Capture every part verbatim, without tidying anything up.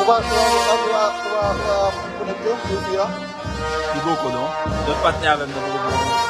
Ou pa, ou pa, ou pa, ou pa, ou pa konekte, ou fi a? Li poko non. Lòt patnè avè m nan poko poko.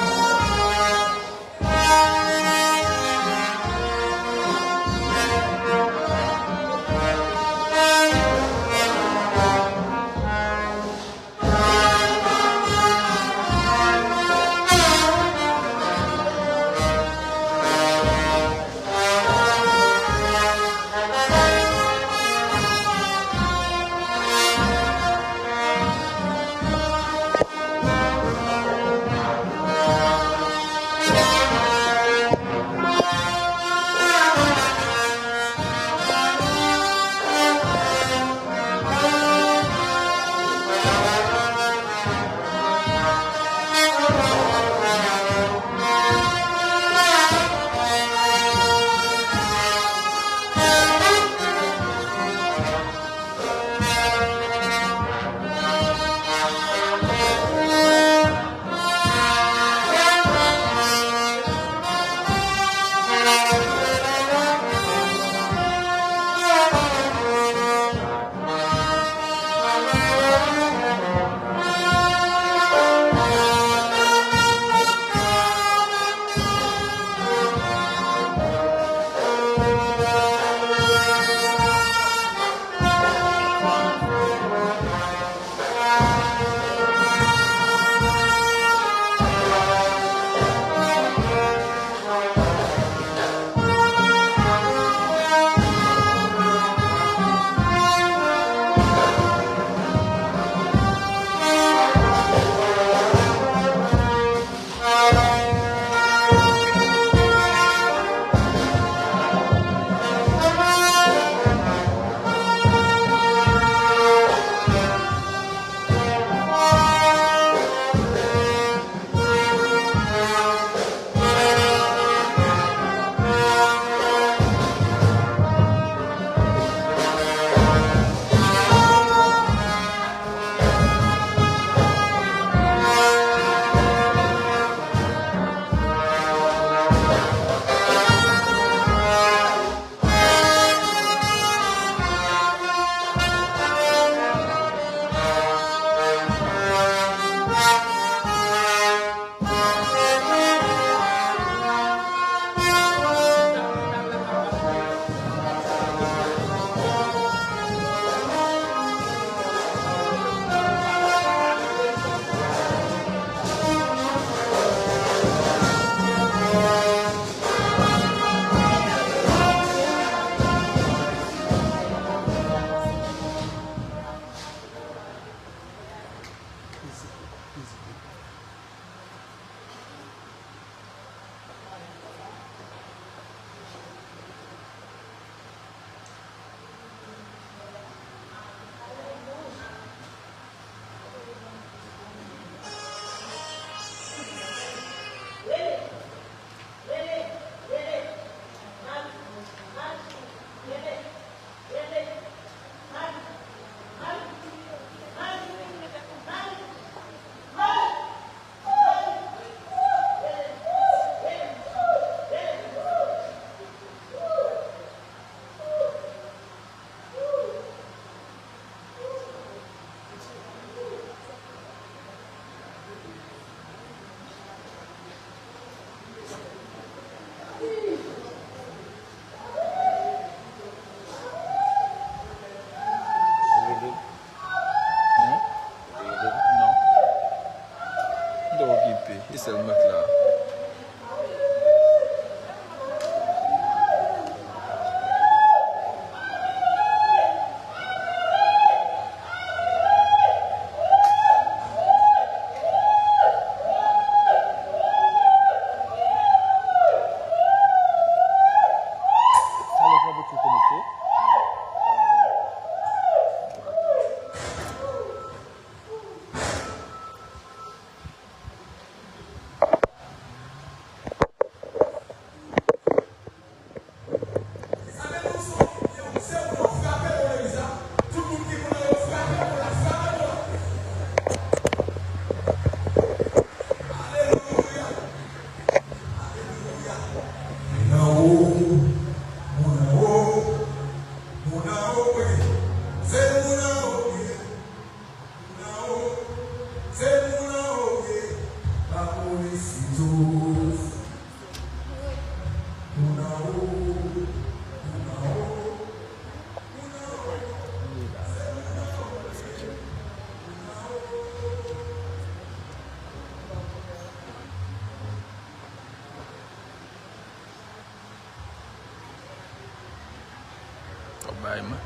Bay mwen.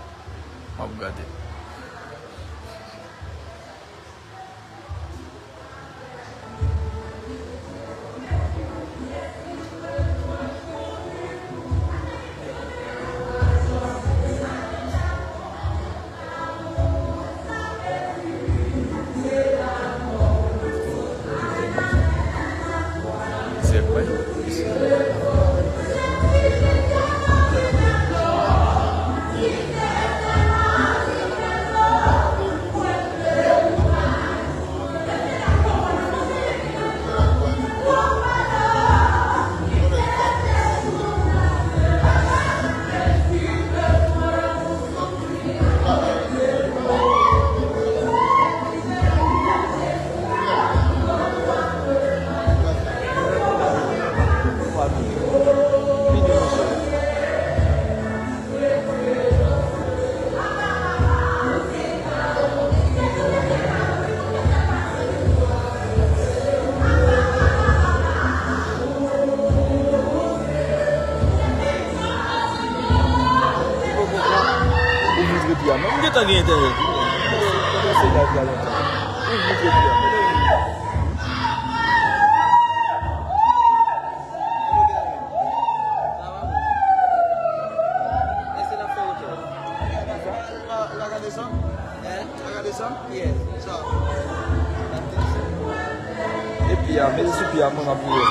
M ap gade. Se vre. Ou vin trete a. Mwen, m gentan gen entènèt. Ou kòmanse live la lontan. Ou vin trete a. Epi a, mete sou pye a, mwen m ap rive.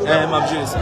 Eh, m ap jere sa.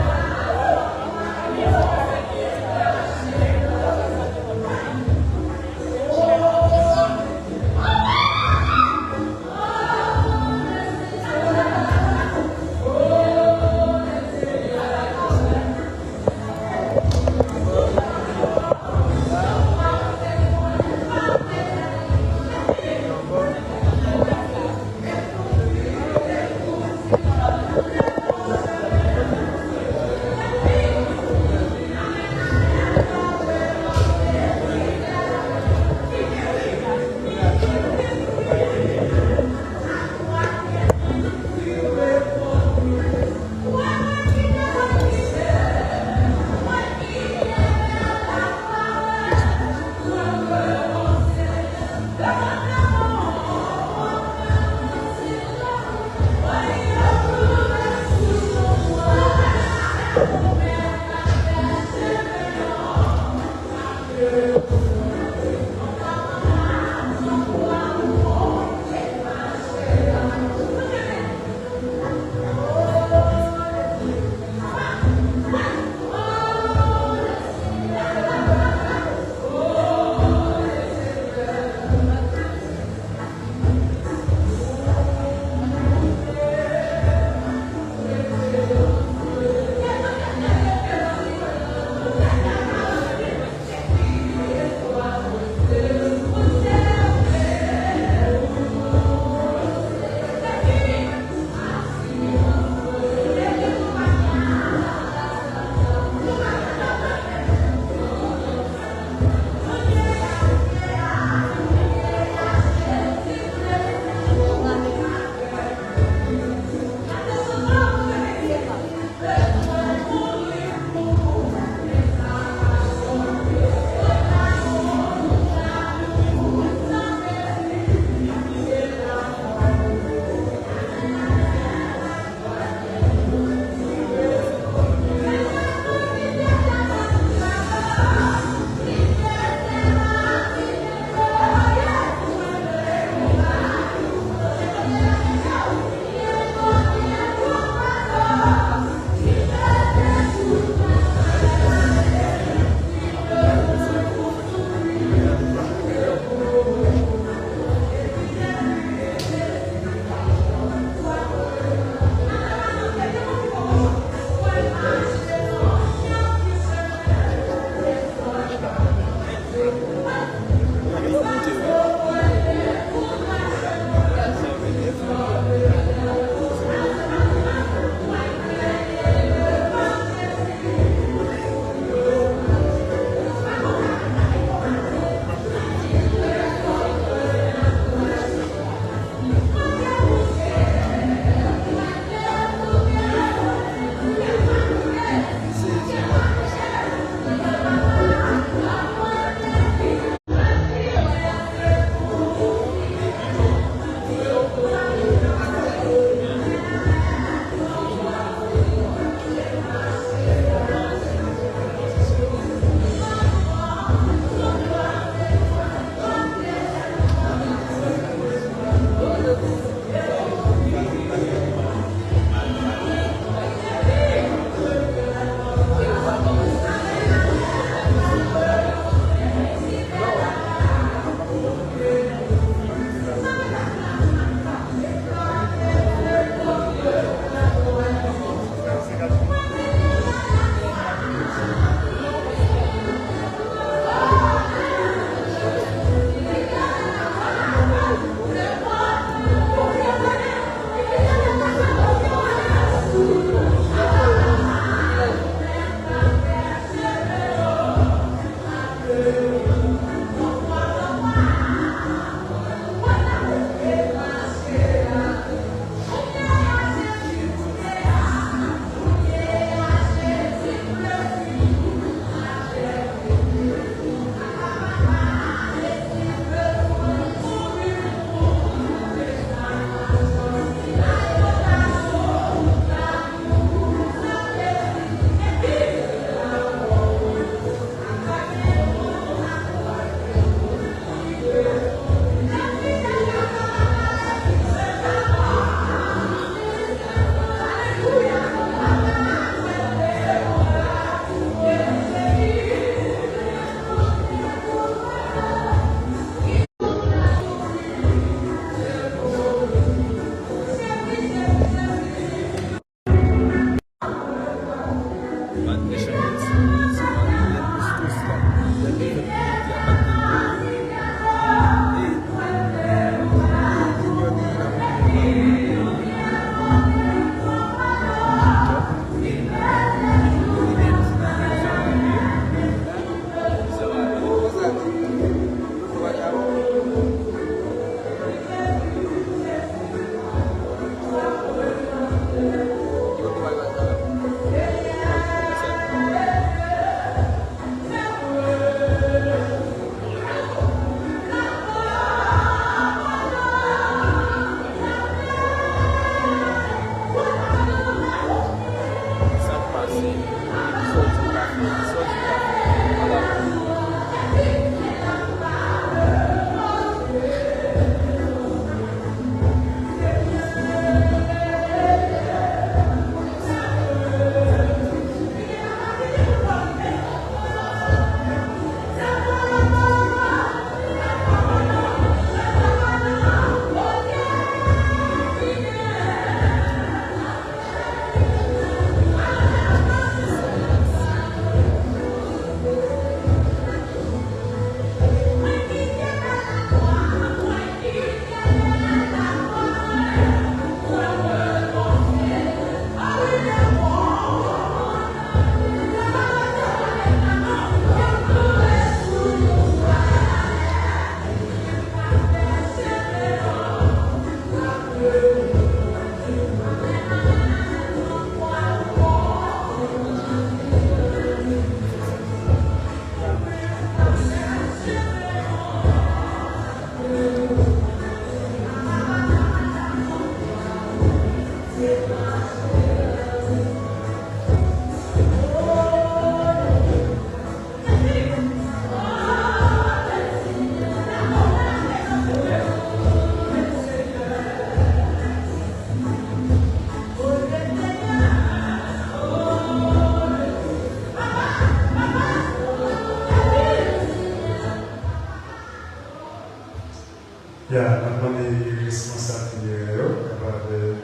Ya, n ap mande responsab finerè yo kapab, eh,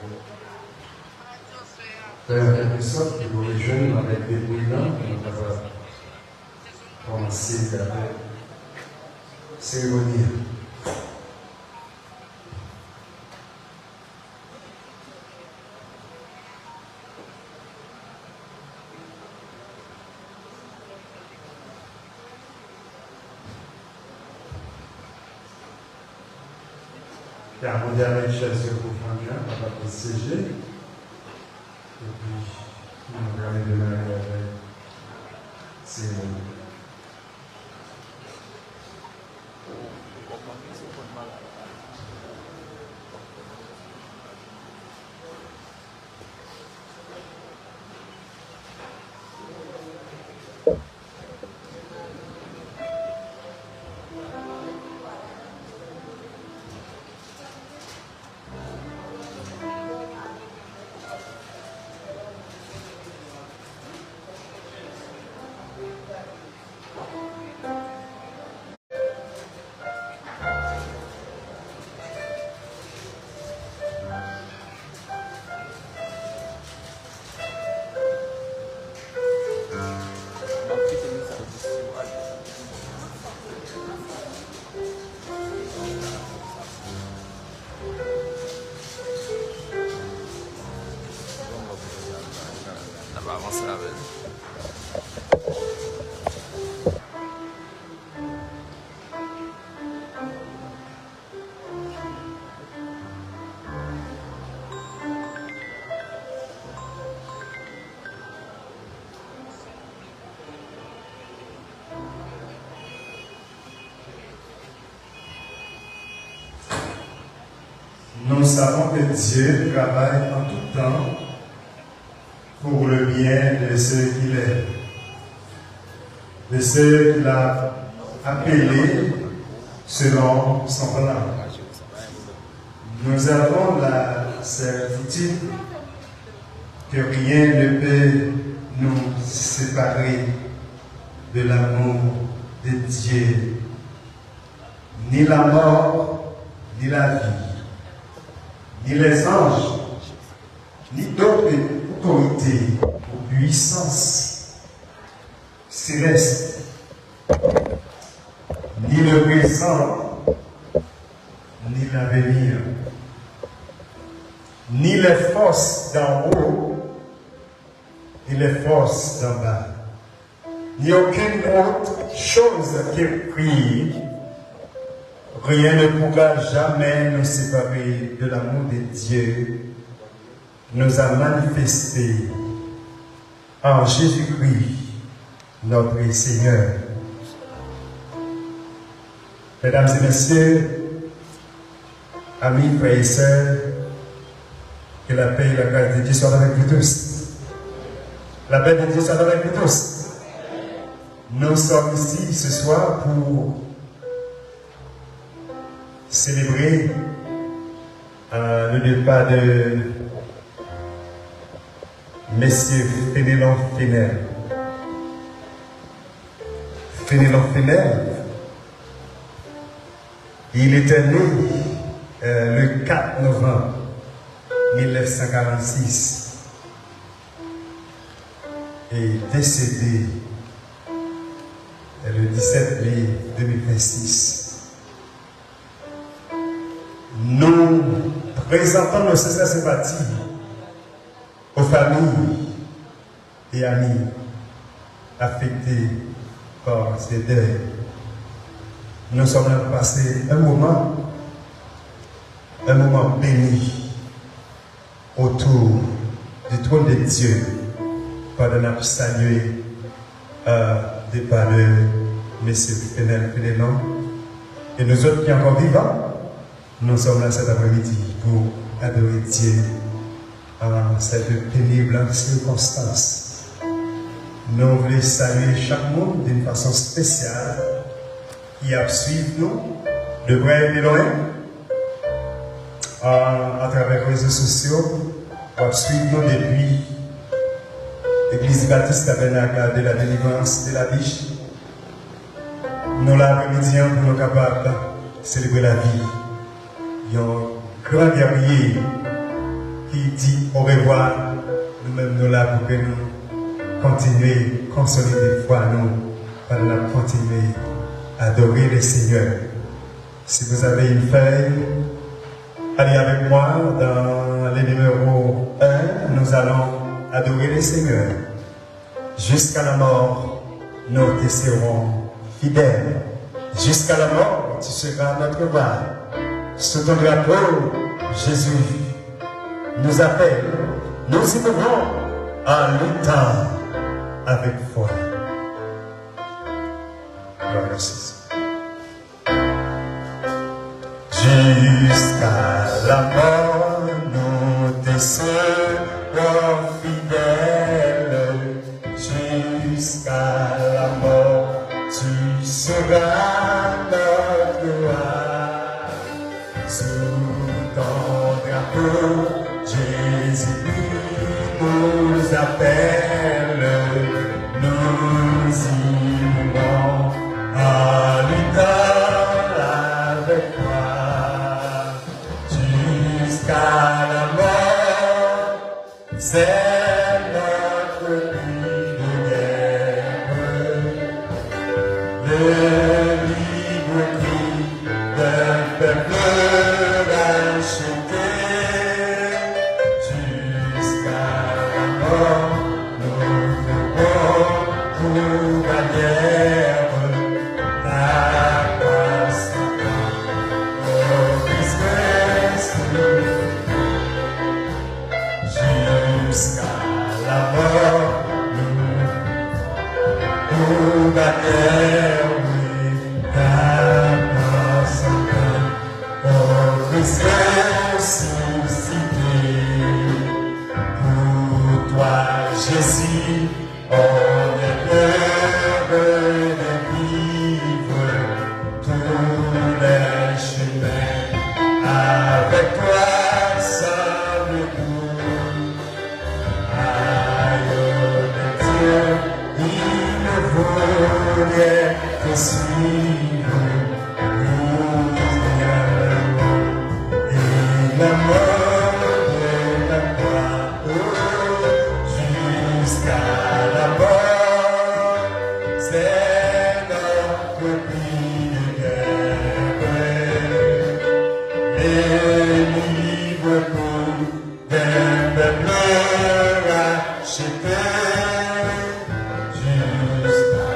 fè an kèlkesòt pou nou rejwenn nou avèk debri lan, pou nou kapab kòmanse avèk seremoni an. Ya, mande avèk chèz yo pou fanmi an kapab syeje. Epi, nou prale demare avèk seremoni. N ap avanse avè l. Nous savons que Dieu travaille en tout temps pour le bien de ceux qu'il aime, de ceux qu'il a appelés selon son plan. Nous avons la certitude que rien ne peut nous séparer de l'amour de Dieu. Ni la mort, ni la vie, ni les anges, ni d'autres autorités ou puissances célestes, ni le présent, ni l'avenir, ni les forces d'en haut, ni les forces d'en bas, ni aucune autre chose que Christ, rien ne pourra jamais nous séparer de l'amour de Dieu, nous a manifesté en Jésus-Christ, notre Seigneur. Mesdames et messieurs, amis, frères et sœurs, que la paix et la grâce de Dieu soient avec vous tous. La paix de Dieu soit avec vous tous. Nous sommes ici ce soir pour célébrer, euh, le départ de Monsieur Fénelon Fénel. Fénelon Fénel, il était né, euh, le quatre novembre mille neuf cent quarante-six et décédé, euh, le dix-sept mai deux mille vingt-six. Nous présentons nos sincères sympathies aux familles et amis affectés par ces deuils. Nous sommes là pour passer un moment, un moment béni autour du trône de Dieu pandan n ap salye, euh, depa de Mesye Fenel Fénelon. E nou zòt ki ankò vivan, nous sommes là cet après-midi pour adorer Dieu en cette pénible circonstance. Nou vle salye chak moun d'une façon spéciale ki ap swiv nou de prè e de lwen, a, atravè rezo sosyo, w ap swiv nou depi Legliz Batis Tabènak de la Délivrance de la Biche. Nou la aprèmidi an pou nou kapab selebre lavi. yon gran gèrye ki di orevwa. Nou menm, nou la pou ke nou kontinye konsolide fwa nou pandan n ap kontinye adore le Senyè. Si vous avez une feuille, allez avec moi dans le numéro un. Nous allons adorer le Seigneur. Jusqu'à la mort, nous te serons fidèles. Jusqu'à la mort, tu seras notre roi. Sous ton drapeau, Jésus nous appelle. Nous y mourrons en luttant avec foi. Gloire au Seigneur. Jiska lamò nou te serò fidèl. Jusqu'à la mort, tu seras notre roi. Sous ton drapeau, Jésus nous appelle. Nous y mourrons en luttant avec toi. Jusqu'à la mort, c'est notre cri de guerre. Le libre cri d'un peuple racheté. Jusqu'à la mort, nous ferons pour bannière ta croix. Ô Christ ressuscité, jusqu'à la mort, nous, pour bannière, oui, ta croix. Ô Christ ressuscité, pour toi, Jésus, on est heureux de vivre tous les chemins avec toi, sauve-nous. Aïe de Dieu, il voudrait te suivre, nous y allons. Et la mort de la croix, oh, jusqu'à la mort, c'est notre cri de guerre. Délivrez-nous d'un peuple racheté. Jusqu'à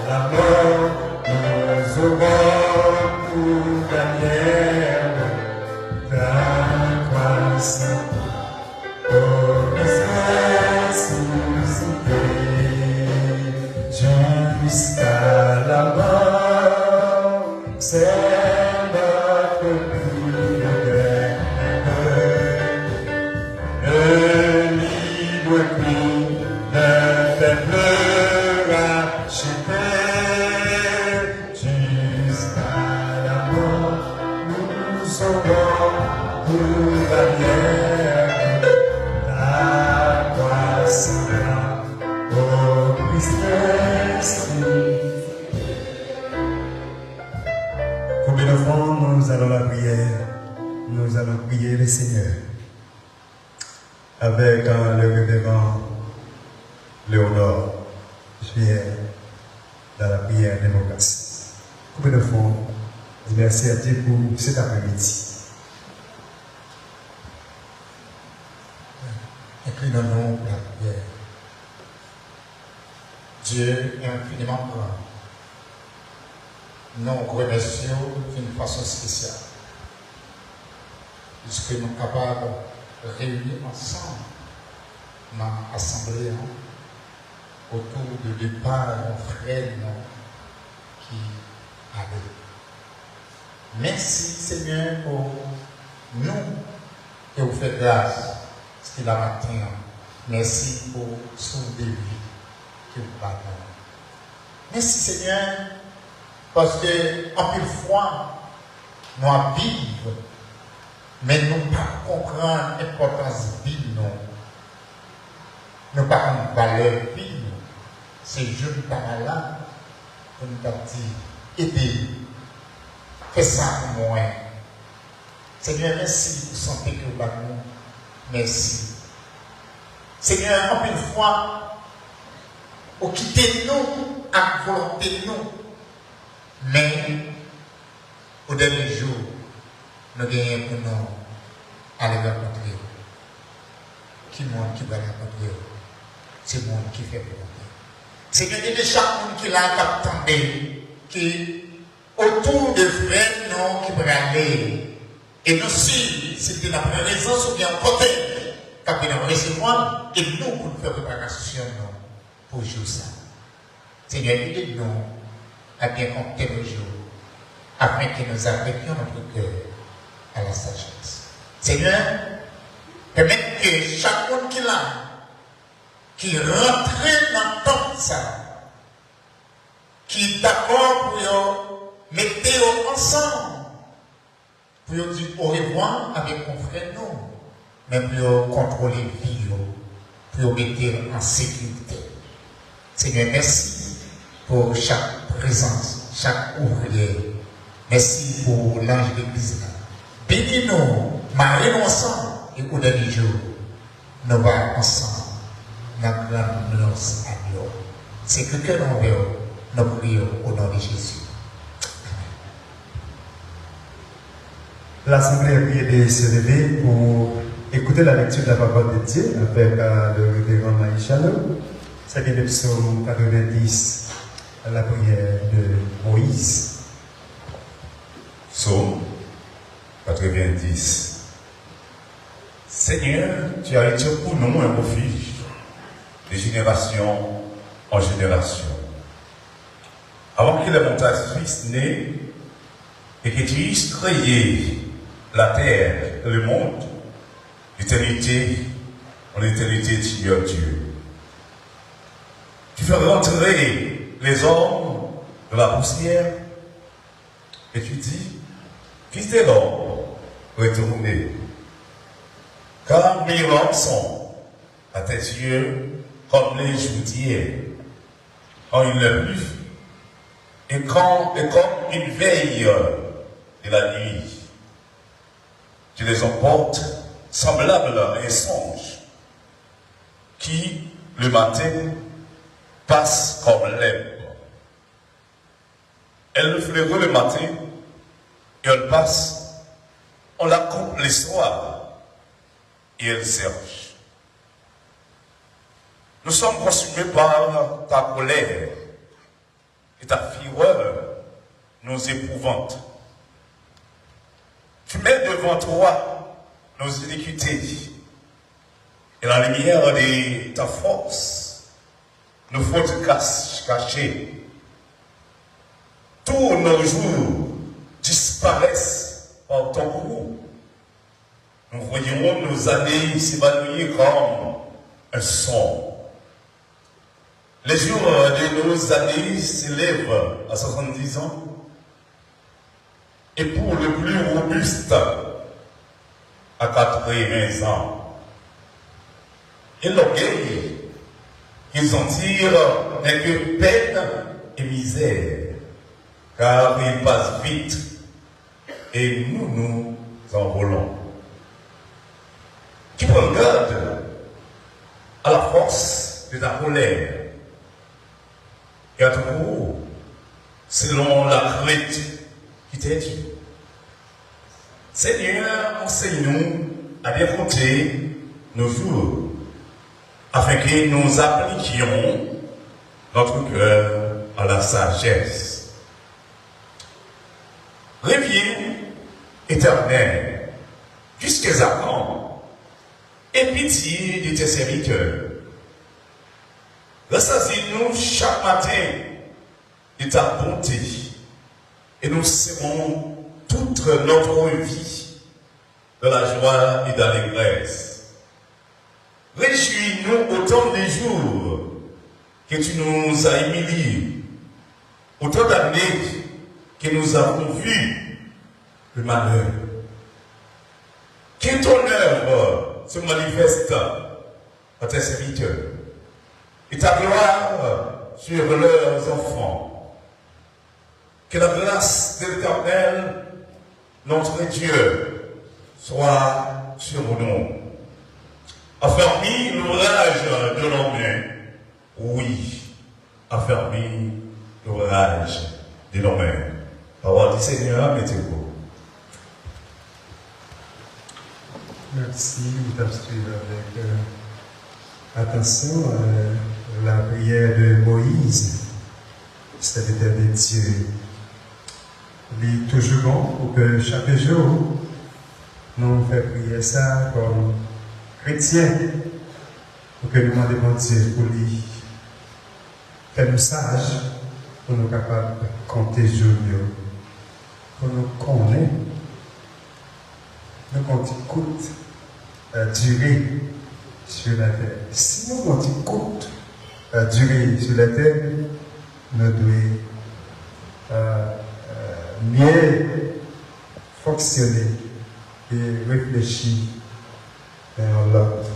la mort, nous aurons pour bannière ta croix. Ô Christ ressuscité, jusqu'à la mort, c'est notre cri de guerre. Le libre cri d'un peuple racheté. Jusqu'à la mort, nous aurons pour bannière ta croix. Ô Christ ressuscité. Coupez nos fronts, nous allons la prière. Nous allons prier le Seigneur avec euh, le révérend Léonard Pierre dans la prière d'invocation. Coupez nos fronts, di mèsi a Dye pou cet après-midi. Enkline nou pou lapriyè. Dye enfiniman gran, nou remèsye w yon fason espesyal, piske nou kapab reyini ansanm nan asanble a otou de depa yon frè nou ki ale. Mèsi, Senyè, pou nou ke w fè gras jiske la maten an. Mèsi pou souf de vi ke w ba nou. Mèsi, Senyè, paske anpil fwa nou ap viv, men nou pa konprann enpòtans vi nou. Nou pa konn valè vi nou. Se jou nou ta malad pou nou ta di, ede m, fè sa pou mwen. Senyè, mèsi pou sante ke w ban nou. Mèsi. Senyè, anpil fwa, ou kite nou ak volonte nou. Men, o dènye jou, nou genyen pou nou ale rankontre w. Ki moun ki pral rankontre w? Se moun ki fè volonte w. Senyè, ede chak moun ki la k ap tande, ki otou de frè nou ki prale. E nou si, si l te nan prezans oubyen yon kote, k ap vin ap resevwa l, e nou pou n fè preparasyon nou pou jou sa. Seigneur, aide-nous à bien compter nos jours, afin que nous affections notre cœur à la sagesse. Seigneur, pèmèt ke chak moun ki la, ki rantre nan tanp sa, ki dakò pou yo mete yo ansanm, pou yo di orevwa avèk konfrè nou, men pou yo kontwole vi yo, pou yo mete yo an sekirite. Senyè, mèsi pou chak prezans, chak ouvriyè. Mèsi pou lanj legliz la. Beni nou, mare nou ansanm, e o dènye jou, nou va ansanm nan gran nonm Agno. Se ke kè nou ouvè, nou priye o non de Jezi. Amen. L'assemblée est priée de se lever pour écouter la lecture de la parole de Dieu avec euh, le révérend Maïchano. C'est bien le psaume quatre-vingt-dix, la prière de Moïse. Psaume quatre-vingt-dix. Seigneur, tu as été pour nous un refuge de génération en génération. Avant que les montagnes fussent nées et que tu eusses créé la terre et le monde, l'éternité, en éternité, tu es Dieu. Tu fais rentrer les hommes de la poussière et tu dis, fils de l'homme, retournez. Car mes rangs sont à tes yeux comme les jours d'hier, quand il ne pleut et quand et comme une veille de la nuit. Tu les emportes semblables à un songe qui, le matin, passe comme l'herbe. Elle fleure le matin et elle passe, on la coupe le soir et elle sèche. Nous sommes consumés par ta colère et ta fureur nous épouvante. Tu mets devant toi nos iniquités et la lumière de ta force nos fautes cachées. Tous nos jours disparaissent par ton courroux. Nous voyons nos années s'évanouir comme un songe. Les jours de nos années s'élèvent à soixante-dix ans, et pour le plus robuste, à quatre-vingts ans. Et l'orgueil qu'ils en tirent n'est que peine et misère, car il passe vite et nous nous envolons. Tu prends garde à la force de ta colère et à ton courroux, selon la crainte qui t'est due. Seigneur, enseigne-nous à bien compter nos jours, afin que nous appliquions notre cœur à la sagesse. Reviens, Éternel, jusqu'à quand? Aie pitié de tes serviteurs. Ressaisis-nous chaque matin de ta bonté et nous serons toute notre vie dans la joie et dans l'allégresse. Réjouis-nous autant des jours que tu nous as humiliés, autant d'années que nous avons vu le malheur. Que ton œuvre se manifeste à tes serviteurs, et ta gloire sur leurs enfants. Que la grâce de l'Éternel, notre Dieu, Soit sur nous. Affermis l'ouvrage de nos mains. Oui, affermis l'ouvrage de nos mains. Pawòl di Senyè a, mete w. Mèsi, nou t ap swiv avèk, euh, atansyon, euh, lapriyè de Moyiz, sèvitè de Dye. Li toujou bon pou ke chak jou nou fè priyè sa kòm kretyen, pou ke nou mande Bondye pou li fè nou saj, pou nou kapab konte jou n yo, pou nou konnen nou gon ti kout, euh, dire sur la terre. Si nou gon ti kout, euh, dire sur la terre, nou dwe, euh, euh, mye fonksyone e reflechi nan yon lòt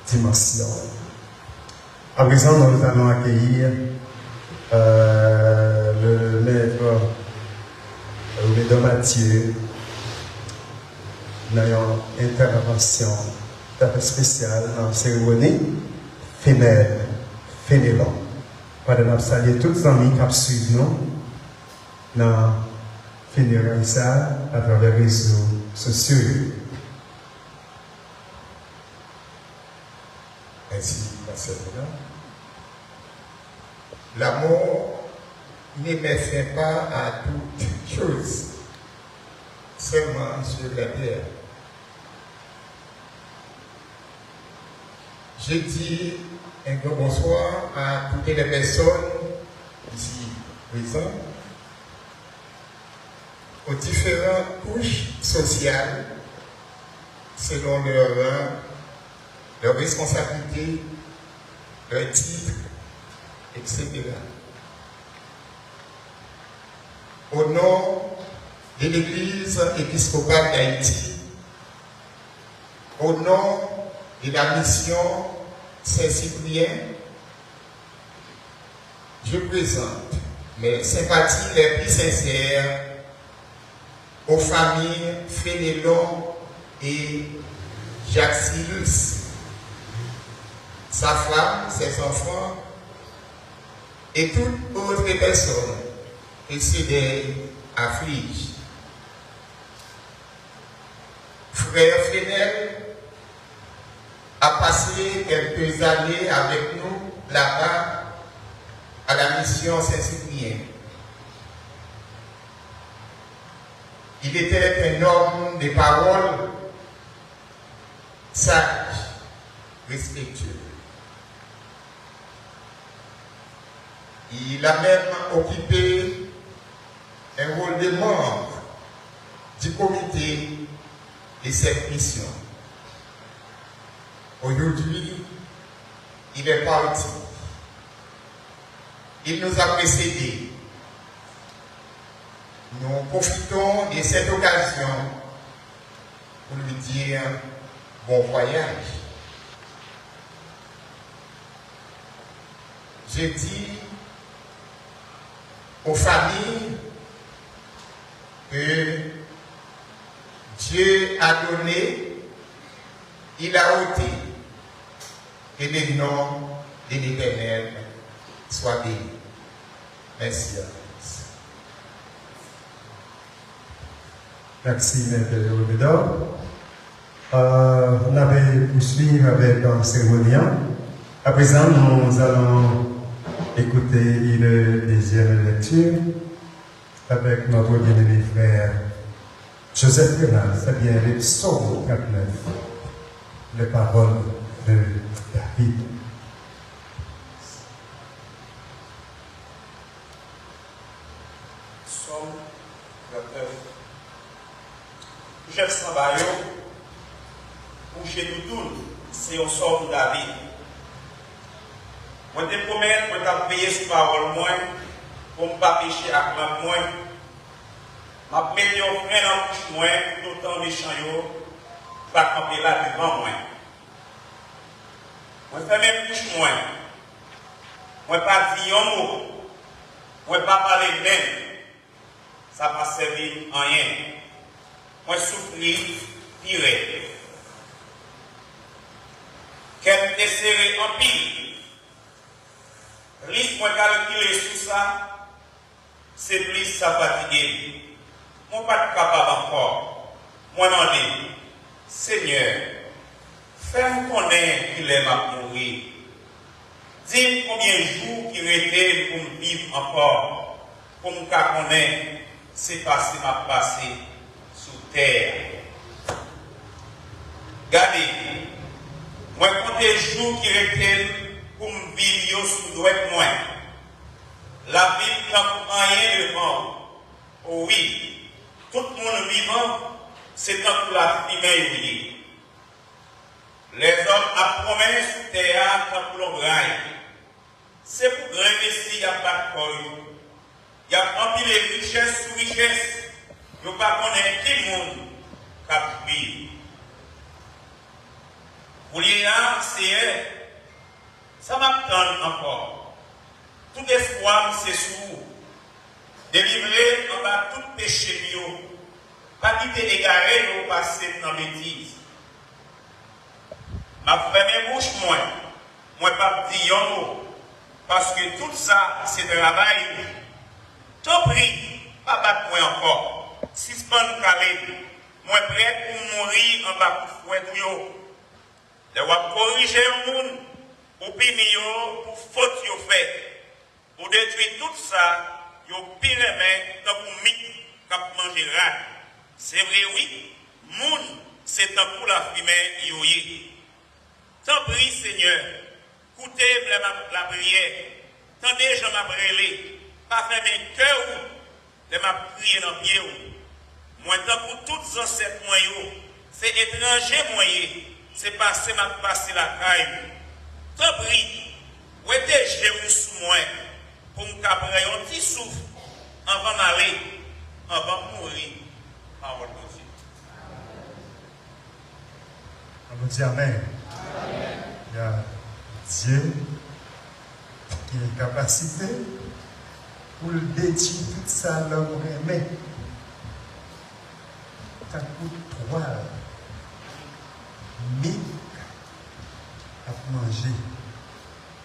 dimansyon. À présent, nous allons accueillir, euh, le maître Robedor Mathieu nan yon entèvansyon trè espesyal nan seremoni finèb Fenelon. Pandan n ap salye tout zanmi k ap swiv nou nan fineray sa a atravè rezo sosyo yo. Mèsi, Pastè Boulan. L'amour ne met fin pas à toute chose, seulement sur la terre. Je dis un grand bonsoir à toutes les personnes ici présentes, aux différentes couches sociales, selon leur rang, leurs responsabilités, leurs titres, et cetera. Au nom de l'Église épiscopale d'Haïti, au nom de la mission Saint-Cyprien, je présente mes sympathies les plus sincères aux familles Fénelon et Jacques Silus, sa femme, ses enfants et toute autre personne que ce deuil afflige. Frère Fenel a passé quelques années avec nous là-bas à la mission Saint-Cyprien. Il était un homme de parole, sage, respectueux. Il a même occupé un rôle de membre du comité de cette mission. Aujourd'hui, il est parti. Il nous a précédés. Nous profitons de cette occasion pour lui dire bon voyage. Je dis aux familles que Dieu a donné, il a ôté, que le nom de l'Éternel soit béni. Mèsi a tous. Mèsi, Mèt Robedor. Euh, n ap pouswiv avèk, euh, seremoni an. À présent, nous allons écouter une deuxième lecture avec notre bien-aimé frère Joseph Renald, c'est bien le psaume trente-neuf, les paroles de David. Sòm trannèf. Pou chèf sanba yo, pou Jedoudoun, se yon sòm pou David. Mwen te pwomèt mwen t ap veye sou pawòl mwen, pou m pa peche ak lang mwen. M ap mete yon fren nan bouch mwen toutotan mechan yo va kanpe la devan mwen. Mwen fèmen bouch mwen. Mwen pa di yon mo. Mwen pa pale menm. Sa pa sèvi m anyen. Mwen soufri, pi rèd. Kè m te sere anpil. Plis mwen kalkile sou sa, se plis sa fatige m. Mwen pa t kapab ankò. Mwen mande, Senyè, fè m konnen kilè m ap mouri. Di m konbyen jou ki rete m pou m viv ankò, pou m ka konnen se pase m ap pase sou tè a. Gade, mwen konte jou ki rete m pou m viv yo sou dwèt mwen. Lavi m tankou anyen devan w. O wi, tout moun vivan, se tankou lafimen yo ye. Lèzòm ap pwomennen sou tè a tankou lonbray. Se pou grenmesi y ap bat kò yo. Y ap anpile richès sou richès. Yo pa konnen ki moun k ap jwi. Koulye a, Seyè, sa m ap tann ankò? Tout espwa m se sou ou. Delivre m anba tout peche m yo. Pa kite egare yo pase m nan betiz. M ap fèmen bouch mwen, mwen p ap di yon mo, paske tout sa se travay ou. Tanpri, pa bat mwen ankò. Sispann kale m. Mwen prèt pou m mouri anba kout fwèt ou yo. Lè w ap korije yon moun, ou pini yo pou fot yo fè. Ou detwi tout sa yo pi renmen tankou mik k ap manje rad. Se vre wi, moun se tankou lafimen yo ye. Tanpri, Senyè, koute m lè m ap lapriyè. Tande jan m ap rele. Pa fèmen kè w lè m ap kriye nan pye w. Mwen tankou tout zansèt mwen yo, se etranje mwen ye, se pase m ap pase lakay ou. Tanpri, wete je w sou mwen, pou m ka pran yon ti souf anvan m ale, anvan m mouri. Pawòl Bondye. An nou di amèn. Ya, Dye gen kapasite pou l detwi tout sa lòm renmen, tankou twal, mik ap manje.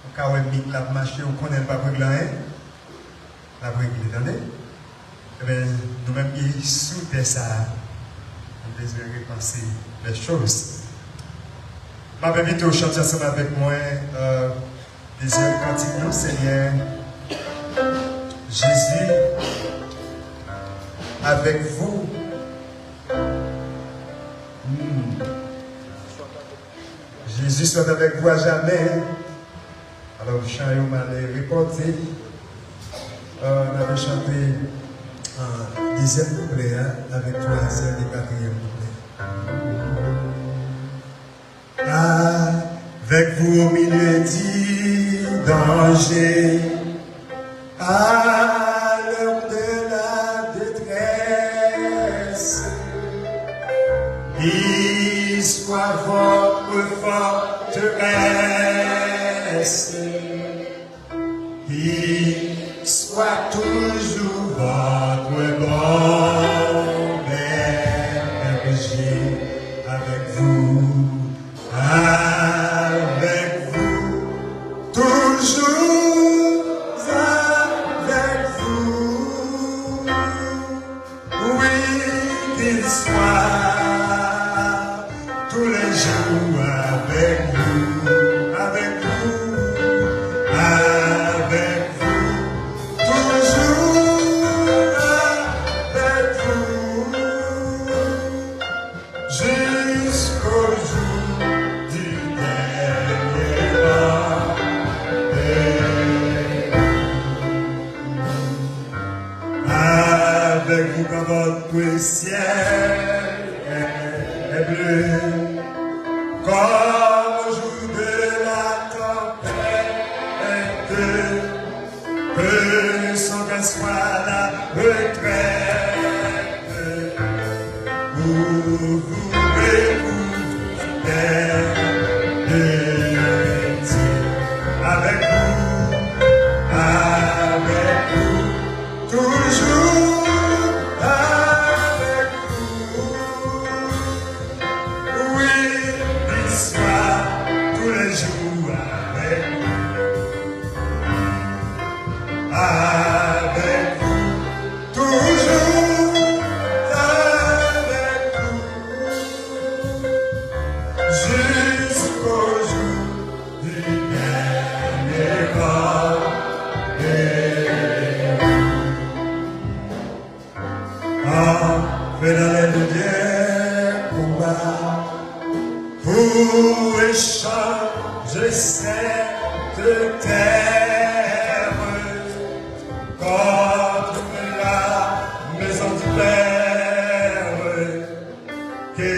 Ou ka wè mik la ap mache, ou konnen l p ap regle anyen. L ap regle, tande? Ebyen, nou menm ki sou tè sa a, nou bezwen repanse lè choz. M ap envite w chante ansanm avèk mwen, euh, dezyèm kantik nou, Seigneur Jésus, avec vous. Hmm. Jésus soit avec vous à jamais. Alò, chan yo m ale repòte. Euh, n ape chante, euh, dezyèm kouplè a avèk twazyèm e katriyèm kouplè. Avec vous au milieu du danger, à l'heure de la détresse, il soit votre forteresse, il soit toujours votre bon berger. Avec vous, avec vous, toujours avec vous. Oui, qu'il soit tous les jours avec vous, avec vous, avec vous, toujours avec vous. Jusqu'au jour du dernier rendez-vous. Avec vous quand votre ciel est bleu, comme au jour de la tempête. Que son cœur soit la retraite où vous recouvrir de Dieu. Avec vous, avec vous, toujours avec vous. Dans les lumières pour moi, pour échanger cette terre contre la maison du Père. Que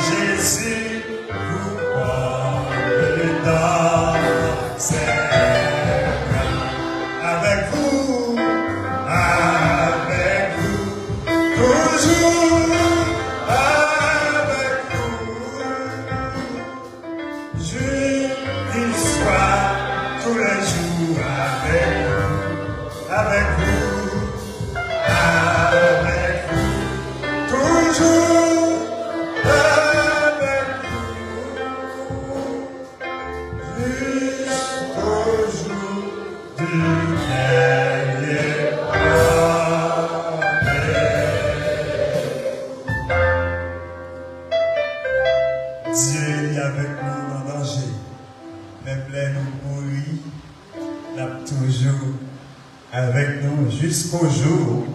Jésus vous porte dans ses bras. Avec vous, avec vous, toujours avec vous. Juge qu'il soit tous les jours avec vous, avec vous, avec vous, toujours avec vous, jusqu'au jour du dernier. Amen. Dye li avèk nou nan danje. Menm lè nou mouri, l ap toujou avèk nou jusqu'au jour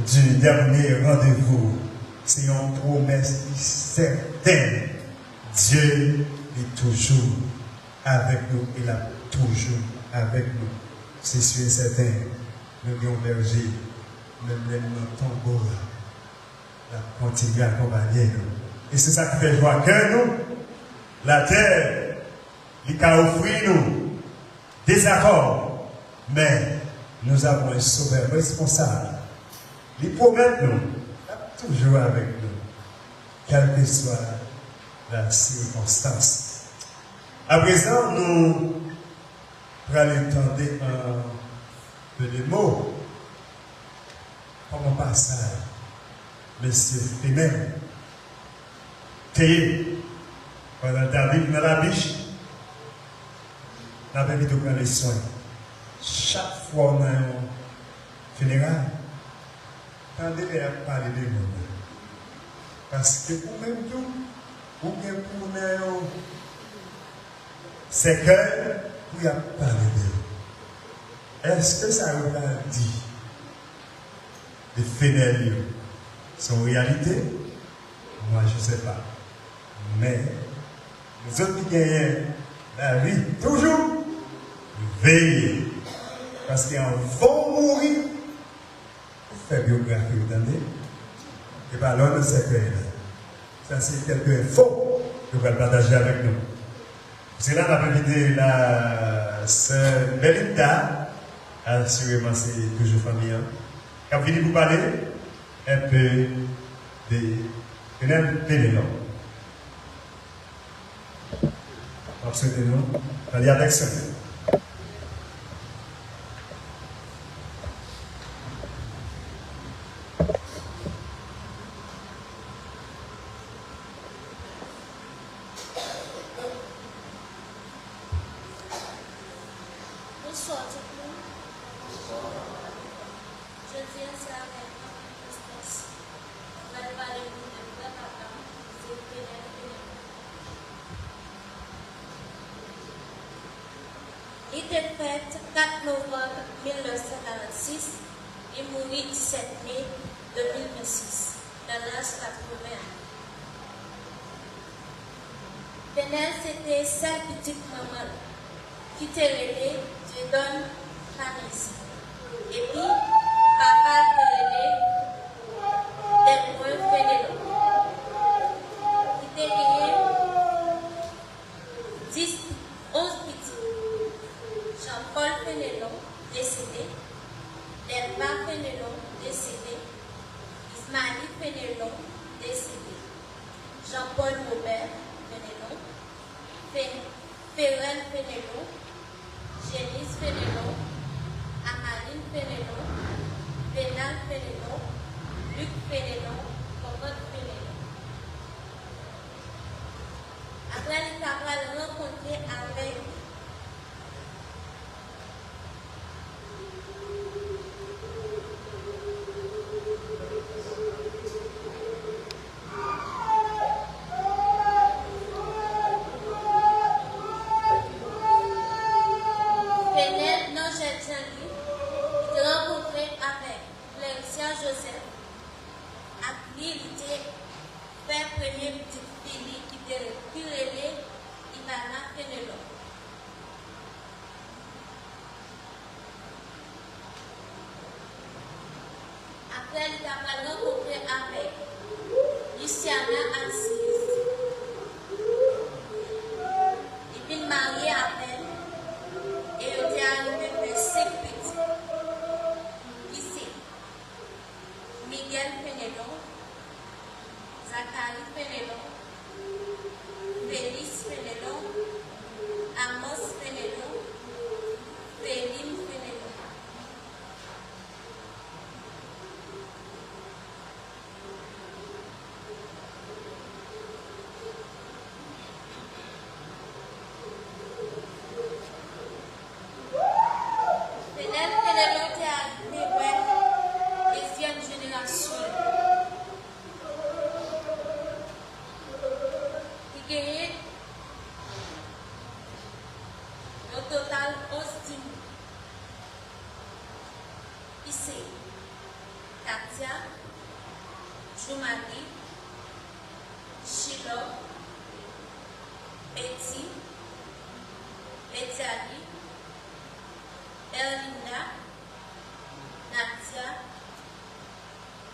du dernier rendez-vous. Se yon pwomès ki sèten. Dye li toujou avèk nou e l ap toujou avèk nou. Se si e sèten, nou gen yon bèje, menm lè nou nan tonbo a, l ap kontinye akonpanye nou. E se sa ki fè jwa kè nou. Latè, li ka ofri nou dezakò, men nous avons un Sauveur responsable. Li pwomèt nou, l ap toujou avèk nou, kèlkeswa la sikonstans. Aprezan, nou prale tande anpe de mo. Kòman pasaj mesye Fenèl te ye pandan l t ap viv nan Labich? N ap envite w pran leson. Chak fwa w nan yon fineray, tande lè y ap pale de moun nan. Paske ou menm tou, ou gen pou w nan yon sèkèy pou y ap pale de ou. Èske sa yo pral di de Fenèl yo se yon reyalite? Moi, je sais pas. Men, nou zòt ki genyen lavi toujou, veye. Paske anvan w mouri, ou fè byografi w, tande. E pa lè w nan sèkèy la. Sa se kèlke enfo yo pral pataje avèk nou. Pou sela, n ap envite la sè Belinda, asireman se toujou fanmi an, k ap vini pou pale enpe de Fenèl Fenelon. M ap swete nou pale avèk sè. Bonswa tout moun. Jodi a se avèk anpil tristès mwen pral pale nou de vrè papa m, se Fenèl Fenelon. Li te fèt kat novanm mil nèf san karannsis, li mouri disèt me de mil vennsis, nan laj katreven ane. Fenèl se te sèl pitit manman l, ki te rele Dieudonne Fanezi. Epi, papa l te rele Delbrun Fenelon. Li te genyen dis, onz pitit. Jean Paul Fenelon desede, Delva Fenelon desede, Ismaël Fenelon desede, Jean Paul Robert Fenelon, Fe-, Ferrel Fenelon, Génise Fenelon, Amaline Fenelon, Venal Fenelon, Luc Fenelon, Cocotte Fenelon. Apre li ta pral rankontre avèk Fenèl nan jèn jan li, li te rankontre avèk Cléricia Joseph ak Li te fè premye pitit fi li ki te, ki rele Ivana Fenelon. Apre, li ta pral rankontre avèk Luciana Alcius. Li vin marye avè l e yo te arive fè senk pitit, ki se Miguel Fenelon, Zacharie Fenelon, Félix Fenelon, Amos Fenelon, Féline Fenelon. Fenel Fenelon te arive wè dezyèm jenerasyon l. Li genyen yon total onz timoun, ki se Katia, Jumali, Shilor, Betty, Betiali, Erlinda, Nadia,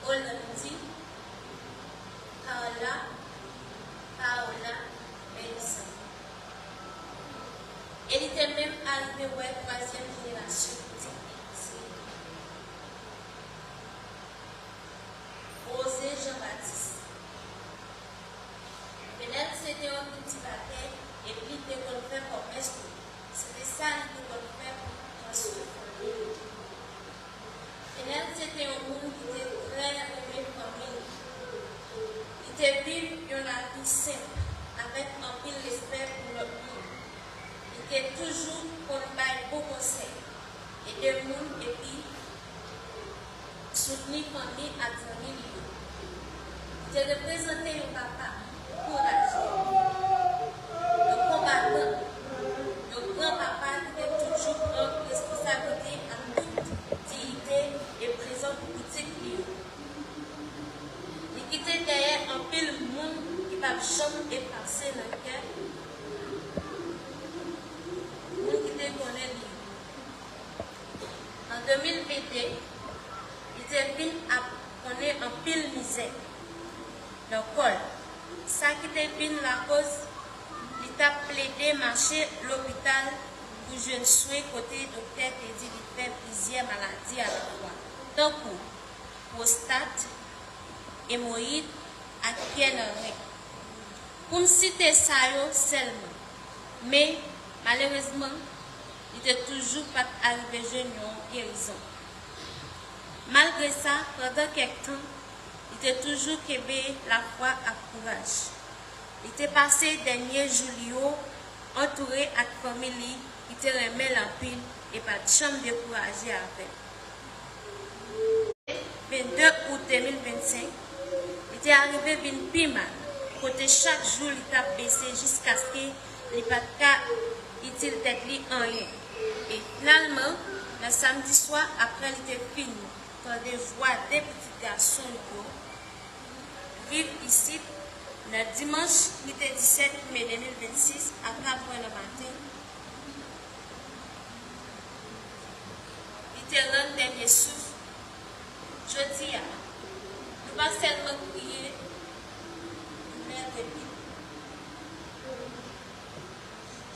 Olandi, Carla, Paola, Melissa. E li te menm arive wè twazyèm jenerasyon pitit li, se Rosé Jean Baptiste. Fenel se te yon kiltivatè epi li te konn fè kòmès tou. Se te sa li te konn fè pou li pran swen fanmi li. Fenel se te yon moun ki te trè renmen fanmi li. Li te viv yon lavi senp, avèk anpil respè pou lòt moun. Li te toujou konn bay bon konsèy, ede moun epi soutni fanmi ak zanmi li yo. Li te reprezante yon papa kouraje, yon konbatan, yon gran papa ki te toujou pran responsablite ak tout diyite e prezan pou pitit li yo. Li kite dèyè anpil moun ki p ap janm efase nan kè moun ki te konnen li yo. An de mil vennde, li te vin ap konnen anpil mizè nan kò l, sa ki te vin lakoz li t ap plede mache lopital pou jwenn swen kote doktè te di li fè plizyè maladi alafwa, tankou pwostat, emoyid ak pyè nan ren. Pou m site sa yo sèlman. Men, malerezman, li te toujou pa t arive jwenn yon gerizon. Malgre sa, pandan kèk tan, li te toujou kenbe lafwa ak kouraj. Li te pase dènye jou li yo antoure ak fanmi li ki te renmen l anpil e pa t janm dekouraje avè l. Vennde out de mil vennsenk, li te arive vin pi mal, kote chak jou li t ap bese jiskaske li pa t ka itil tèt li anyen. E finalman, nan samdi swa, apre li te fin tande vwa de pitit gason l yo, viv isit, nan dimanch ki te disèt me de mil vennsis a katwè nan maten, li te rann dènye souf. Jodi a, nou pa sèlman kriye doulè de pèt.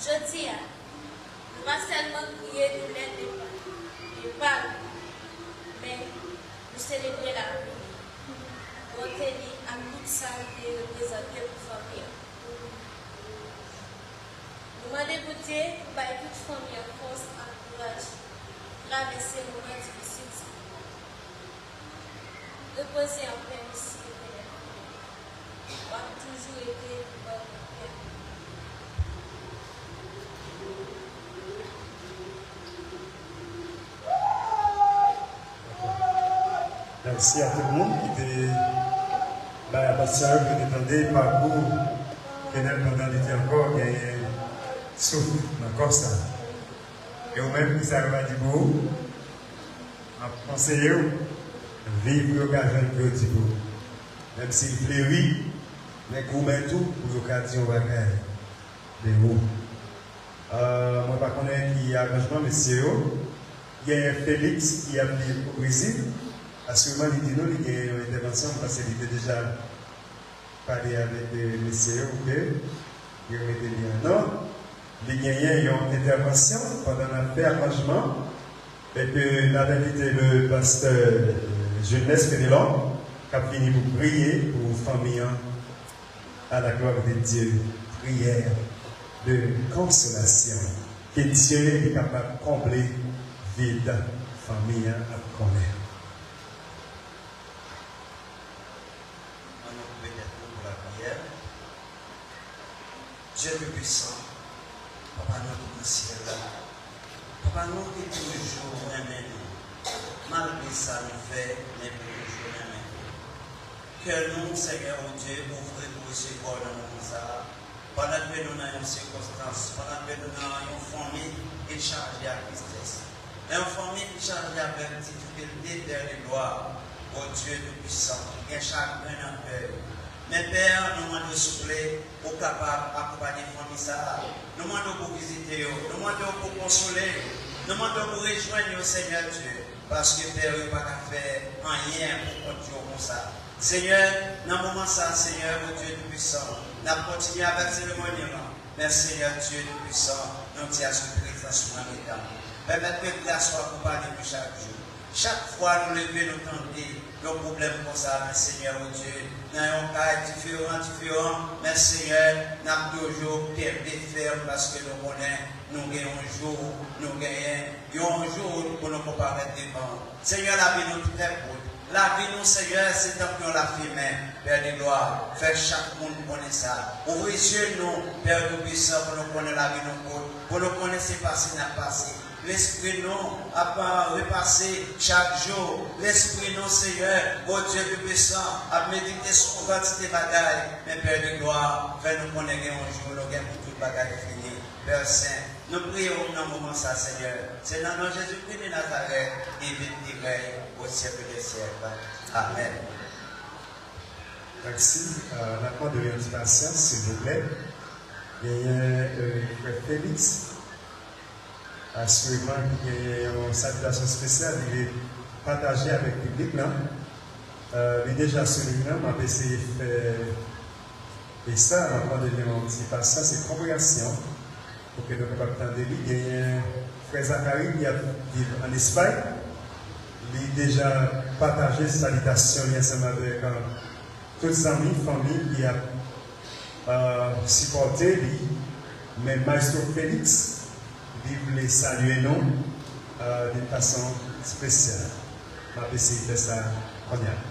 Jodi a, nou pa sèlman kriye doulè de pa, de pa l, men nou selebre lavi li, bonte li ak tout sa l te reprezante pou fanmi an. Nou mande Bondye pou bay tout fanmi an fòs ak kouraj pou travèse moman difisil sa yo. Repoze anpè, mesye Fenel. W ap toujou rete nan kè nou. Mèsi a tout moun ki te bay atansyon yo, ki te tande pakou Fenel pandan li te ankò genyen souf nan kò sa. E ou menm, ki sa yo va di pou ou? M ap konseye w, viv pou yo ka jwenn pou yo di pou ou. Menm si l fleri, men goumen tou pou yo ka di yon bagay de ou. Euh, mwen pa konnen ki aranjman mesye yo. Genyen Felix ki ap viv o Brezil. Asireman, li di nou li genyen yon entèvansyon, paske li te deja pale avèk, euh, mesye yo pou ke yo mete li an nòd. Li genyen yon entèvansyon pandan n ap fè aranjman. E ke n ap envite le pastè, euh, Jules Fénelon, k ap vini pou priye pou fanmi an. À la gloire de Dieu, prière de consolation. Ke Dye li kapab konble vid fanmi an ap konnen. Ann nou koupe tèt nou pou lapriyè. Dye Toupisan, Papa nou ki nan syèl la, Papa nou ki toujou renmen nou, malgre sa nou fè, men ki toujou renmen nou. Kè nou, Senyè Bondye, ouvri pou resevwa w nan moman sa a, pandan ke nou nan yon sikonstans, pandan ke nou nan yon fanmi ki chaje ak tristès. Nan yon fanmi ki chaje avèk difikilte, Pè de glwa, Bondye Toupisan, ki gen chagren nan kè yo. Men Pè, nou mande w souple, ou kapab akonpanye fanmi sa a. Nou mande w pou vizite yo. Nou mande w pou konsole yo. Nou mande w pou rejwenn yo, Senyè Dye. Paske, Pè, yo pa ka fè anyen pou kont yo konsa. Senyè, nan moman sa a, Senyè, Bondye Toupisan, n ap kontinye avèk seremoni an. Men, Senyè Dye Toupisan, nou di aske prezans ou nan mitan nou. Pèmèt ke gras ou akonpanye nou chak jou. Chak fwa nou leve, nou tande yon pwoblèm konsa, men Senyè, Bondye, nan yon kay diferan, diferan, men Senyè, n ap toujou kenbe fèm paske nou konnen nou gen yon jou, nou genyen yon jou pou nou konparèt devan w. Senyè, lavi nou trè kout. Lavi nou, Senyè, se tankou yon lafimen, Pè de glwa. Fè chak moun konnen sa. Ouvri zye nou, Pè Toupisan, pou nou konnen lavi nou kout, pou nou konnen se pase n ap pase. Lespri nou ap, a, repase chak jou. Lespri nou, Senyè, Bondye Toupisan, ap medite sou yon kantite bagay. Men, Pè de glwa, fè nou konnen gen yon jou nou gen pou tout bagay fini. Pè Sen, nou priye w nan moman sa, Senyè. Se nan non Jezikri de Nazarèt, ki viv, ki rèy o syèk dè syèk. Amèn. Mèsi. Euh, n ap mande w yon ti pasyans, silvouplè. Genyen, euh, frè Felix. Asireman, ki genyen yon salitasyon espesyal, li vle pataje avèk piblik lan. Euh, li deja sou liy lan, m ap eseye fè, e sa, m ap mande nou yon ti pasyans e konpreyansyon pou ke nou kapab tande li. Genyen frè Zakari ki ap viv ann Espay. Li deja pataje salitasyon li ansanm avèk, euh, tout zanmi, fanmi ki ap, euh, sipòte li. Men Maestro Felix, li vle salye nou, euh, d'une façon spéciale. M ap eseye fè sa kounye a.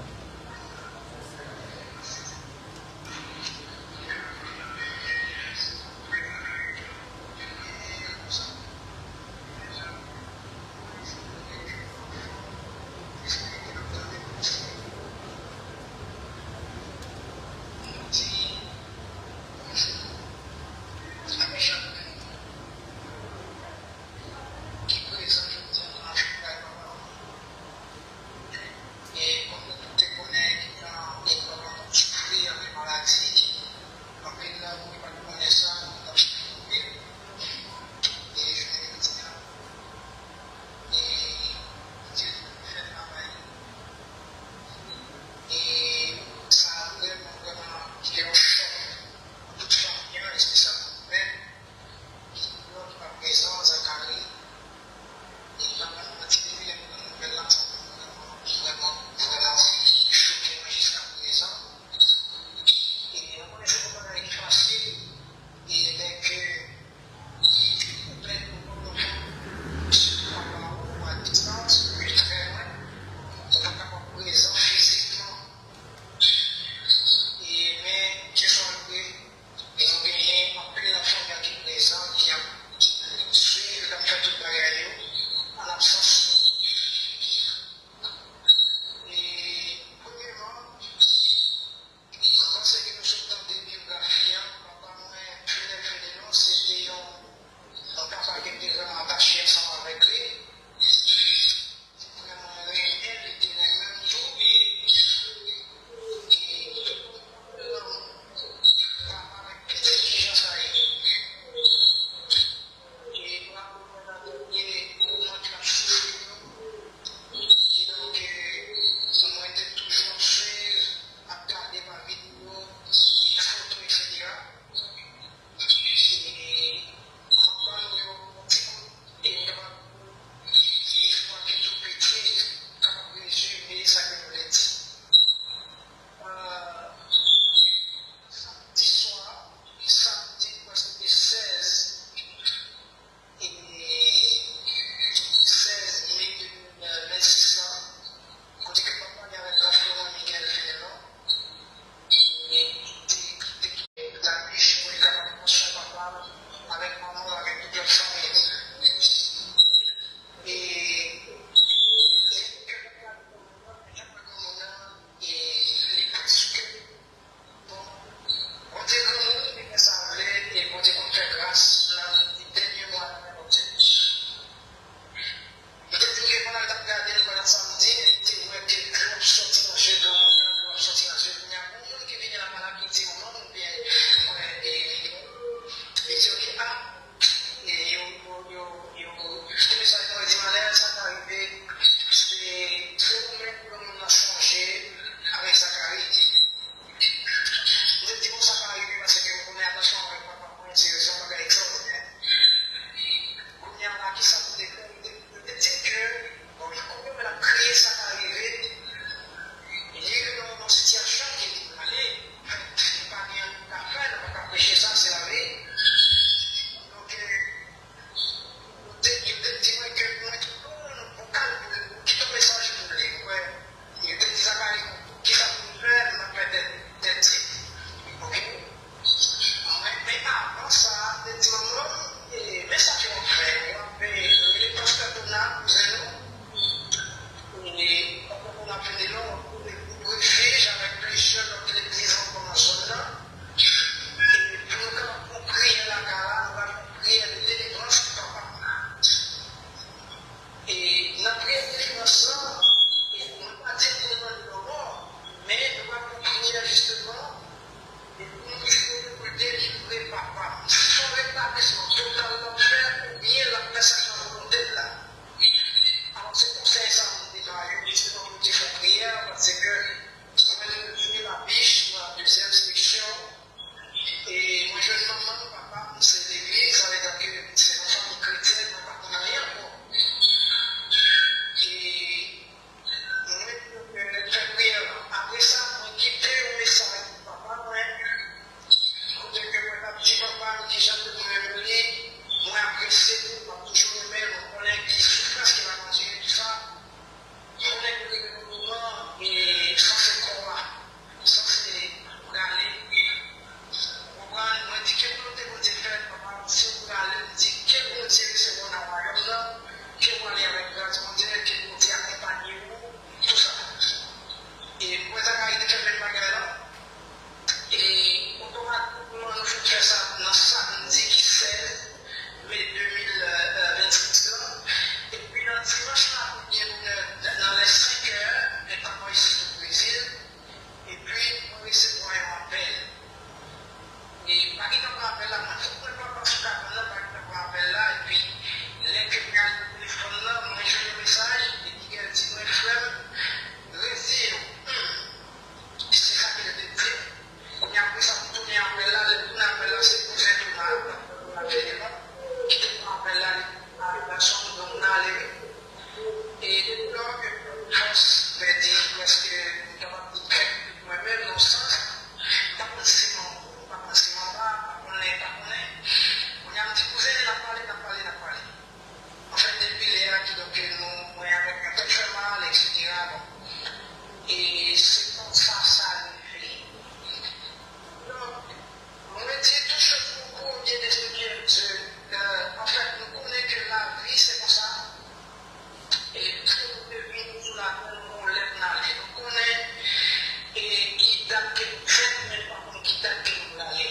dat ke nou fèt, men nou pa konn ki dat ke nou prale.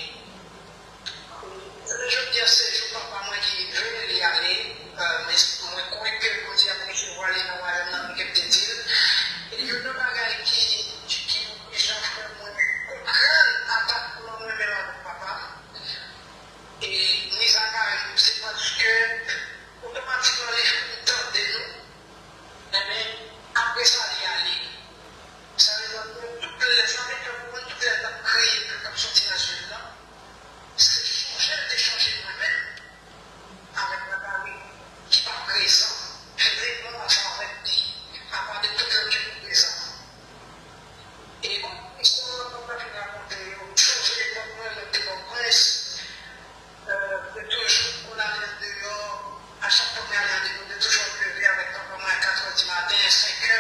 Jounen jodi a, se jou papa mwen ki rive, li ale. Euh, men mwen kwè ke Bondye ap resevwa li nan wayòm nan, jan m te di l. E youn nan bagay ki, ki, ki oblije fè mwen konprann atasyon mwen menm avèk papa m. E ni Zakari, se paske otomatikman li fin tande nou. Ebyen, apre sa, li ale. Sa vle di ke tout lè, sa vle di ke pou mwen, tout lè l t ap kriye, ke l t ap soti nan zye l lan, se chanje l te chanje mwen menm avèk Zakari ki pa prezan, fiziman ansanm avèk li, apa de tout lòt ki te prezan. E bon, istwa mwen pa fin rakonte yo, m sonje epòk mwen, lè m te Pòtoprens, euh, te toujou konn ale andeyò. A chak fwa m ale andeyò, te toujou ap leve avèk papa mwen a katrè di maten, senkè,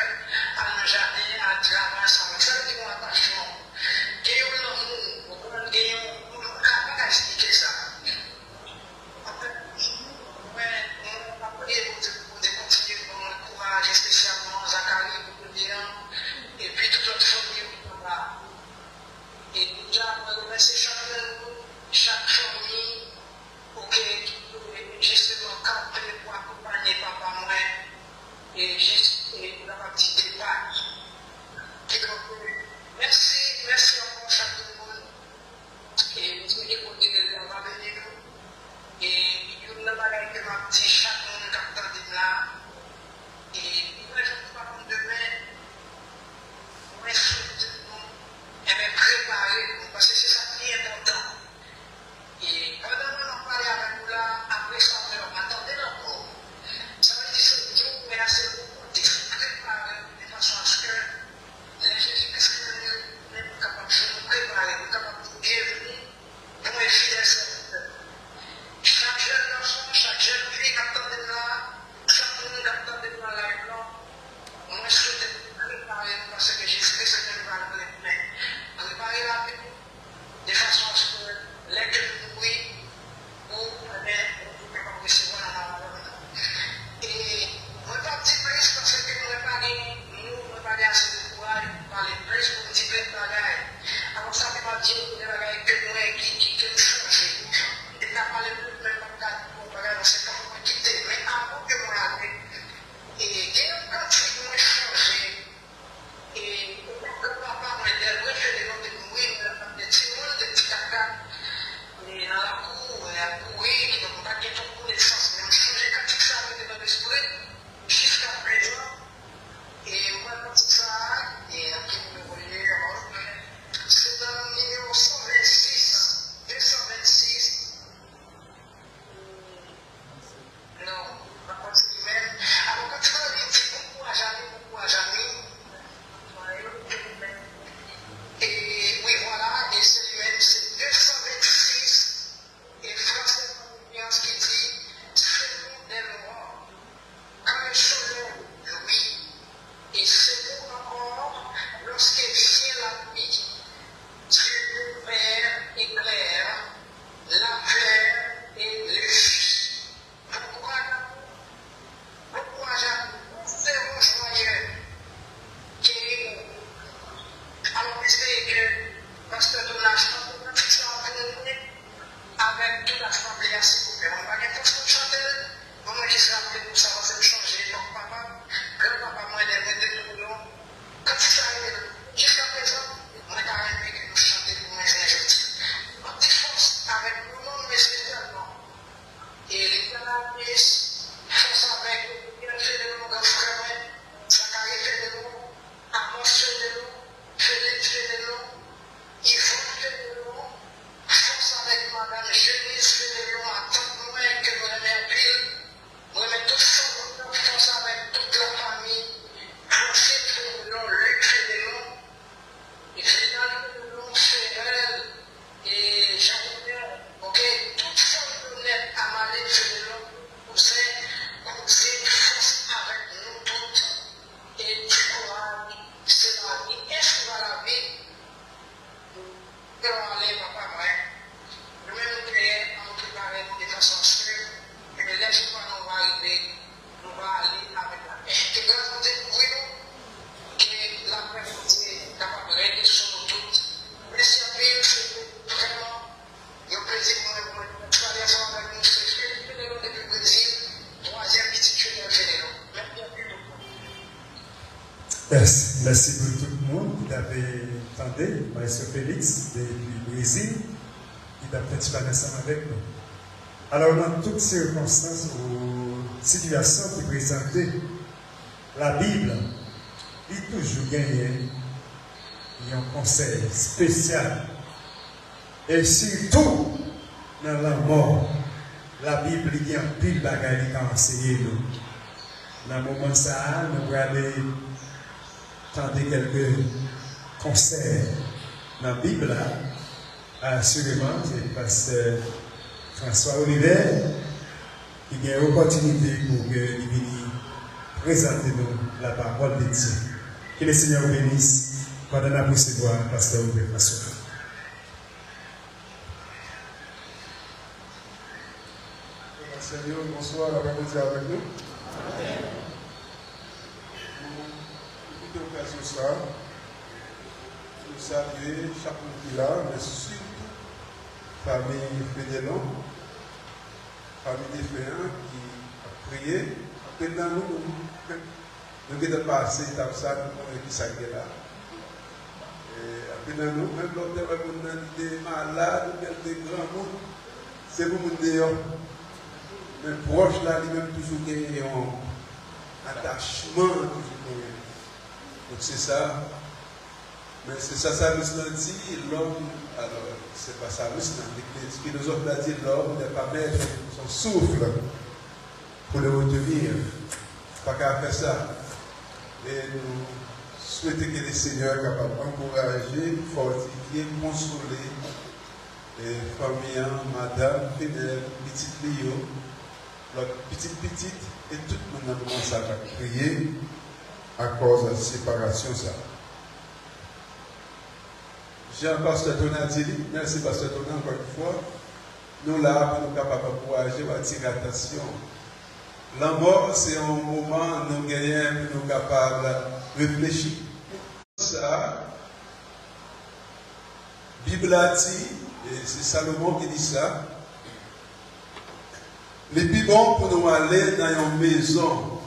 al nan jaden, al travay ansanm. Sa vle di yon atachman, gen yon lanmou, ou konprann, gen yon, ou pa ka esplike sa. Anfèt, mwen, mwen ap priye Bondye pou Bondye kontinye ban mwen kouraj, espesyalman Zakari, pou kote an, epi tout lòt fanmi yo ki anba. E deja, mwen remèsye chak youn nou, chak fanmi, oke, ki te jisteman kanpe pou akonpanye papa mwen, e jis, e nou kapab di depa li. Kidonk, mèsi, mèsi ankò chak youn moun. E m swete Bondye l va beni nou. E youn nan bagay ke m ap di chak moun k ap tande m la, e mwen, jan nou pa konn demen, mwen swete nou, enben, prepare nou, paske se sa k pi enpòtan. E pandan mwen ap pale avèk ou la, apre sa, mwen pa tande l ankò. Sa vle di se jou mwen a se pou kote prepare de fason aske lè Jezi Kris retounen, nou kapab jwenn nou prepare, nou kapab di byenveni, bon e fidèl sèvitè. Chak jèn gason, chak jèn fi k ap tande m la, chak moun k ap tande m nan live lan, mwen swete nou prepare nou paske Jezi Kris retounen, li pral plen men. Prepare lavi nou de fason aske lè ke nou mouri, ou, ebyen, ou kapab resevwa nan mawon nan. E mwen p ap di plis paske mwen pa gen mo, mwen pa gen ase de kouraj pou m pale plis, pou m di plis bagay. Alò, sa ke m ap di yo, se de bagay ke mwen, ki, ki, ke m chonje. M te ka pale plis, men m p ap ka di twòp bagay, paske fòk mwen kite. Men avan ke mwen ale, e gen yon kantèk mwen chanje. E etan granpapa mwen, Delbrun Fédéron, te mouri, mwen t ap de timoun, de ti kaka, e nan lakou, e ap kouri, kidonk m pa t gen twòp konesans, men m sonje kantik sa rete nan lespri m jiskaprezan. E mwen kantik sa a, e anpil moun voye, se nan nimewo san vennsis, de san vennsis, Non, pa konn se li menm. Alò, kantik lan li di, bon kouraj a nou, bon kouraj a nou. E wi, vwala, e se li menm, se de san vennsis, e François Marie-Pierre ki di, c'est nous dès l'aurore, quand le soleil brille, et secoue encore lorsque vient la nuit. Dieu nous perd et claire, la paix et le juste. Bon kouraj a nou. Bon kouraj a nou. Bon Féron Jwayè. Ke, alò, m espere ke Pastè Donald chante kantik sa a pou nou avèk tout asanble a, silvouplè. Mwen pa gen fòs pou m chante l, men mwen jis raple nou sa, paske m sonje epòk papa m, granpapa mwen, lè mwen te tou yon, kantik sa a rete nan, jiskaprezan, mwen ta renmen ke nou chante l pou mwen jounen jodi. M ap di fòs avèk nou, non, men espesyalman E Lita Lavis, fòs avèk Miguel Fédéron, gran frè mwen, Zacharie Fédéron, Amos Fédéron, Félix Fédéron, Yvon Mèsi, mèsi pou tout moun ki t ap tande, Maestro Félix depi Brezil, ki t ap fè ti pale ansanm avèk nou. Alò, nan tout sikonstans ou sitiyasyon ki prezante, Labib, li toujou genyen yon konsèy espesyal. E sitou nan lanmò, Labib li gen anpil bagay li ka anseye nou. Nan moman sa a, nou prale tande kèlke konsèy nan Bib la. Asireman, se pastè François Olivier ki gen opòtinite pou ke li vini prezante nou la parole de Dieu. Que le Seigneur vous bénisse pandan n ap resevwa pastè Olivier François. Frè ak sè yo, bonswa, lapè Bondye avèk nou. Nou pwofite okazyon sa a pou nou salye chak moun ki la, men sitou fanmi Fedelon, fanmi defen an ki ap priye. Anpil nan nou, nou, nou, nou gentan pase etap sa, nou konnen ki sa k gen la. E, anpil nan nou, menm lè w te wè moun nan, li te malad oubyen li te granmoun, se pou moun deyò. Men pwòch la, li menm toujou genyen yon atachman, toujou genyen. Donk se sa. Men se sa salmis lan di, l'homme, alò, se pa salmis lan, li, filozòf la di, l'homme n'est pas maître de son souffle, pour le retenir. Pa ka fè sa. E nou swete ke le Senyè kapab ankouraje, fòtifye, konsole, e fanmi an, madanm, fidèl, pitit li yo, lòt pitit pitit, e tout moun nan moman sa k ap kriye akòz separasyon sa. Jan pastè Tona di li, mèsi pastè Tona ankò yon fwa, nou la pou nou kapab ankouraje w, atire atansyon. Lanmò se yon moman nou genyen pou nou kapab reflechi. Sa, Bib la di, e se Salomon ki di sa, li pi bon pou nou ale nan yon mezon,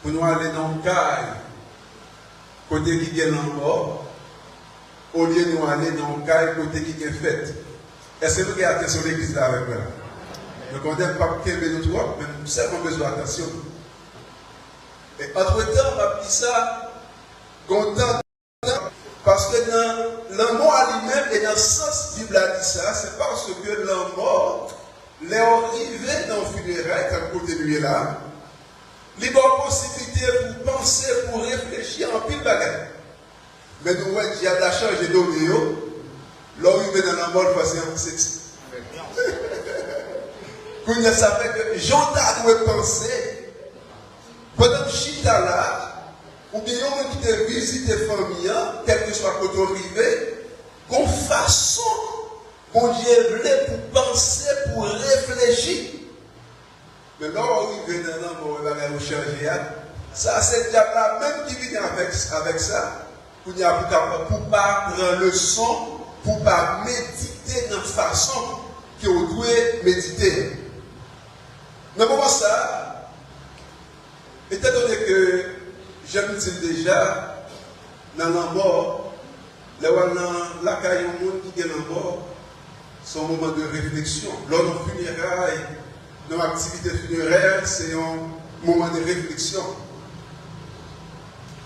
pou nou ale nan yon kay, kote ki gen lanmò, olye nou ale nan yon kay kote ki gen fèt. Èske nou gen atansyon legliz la avèk mwen la? Nou konnen m p ap kenbe nou twòp, men m sèlman bezwen atansyon nou. E antretan, m ap di sa, gen yon tan, paske nan lanmò a li menm e nan sans Bib la di sa, se paske lanmò, lè w rive nan yon fineray, tankou kote nou ye la, li ba w posiblite pou w panse, pou w reflechi a anpil bagay. Men nou wè dyab la chanje done yo. Lè w rive nan lanmò, l fè se yon seksi. Kounye a, sa fè ke jan w ta dwe panse, pandan w chita la, oubyen yon moun ki te vizite fanmi an, kèlkeswa kote w rive, gon fason Bondye vle pou w panse, pou w reflechi. Men lè w rive nan lanmò, wè bagay yo chanje a. Sa se dyab la menm ki vini avèk, avèk sa. Kounye a pou w kapab, pou w pa pran leson, pou w pa medite nan fason ke w dwe medite. Nan moman sa, etandone ke, jan m di l deja, nan lanmò, lè w al nan lakay yon moun ki gen lanmò, se yon moman de refleksyon. Lè w nan fineray, nan aktivite finerè, se yon moman de refleksyon.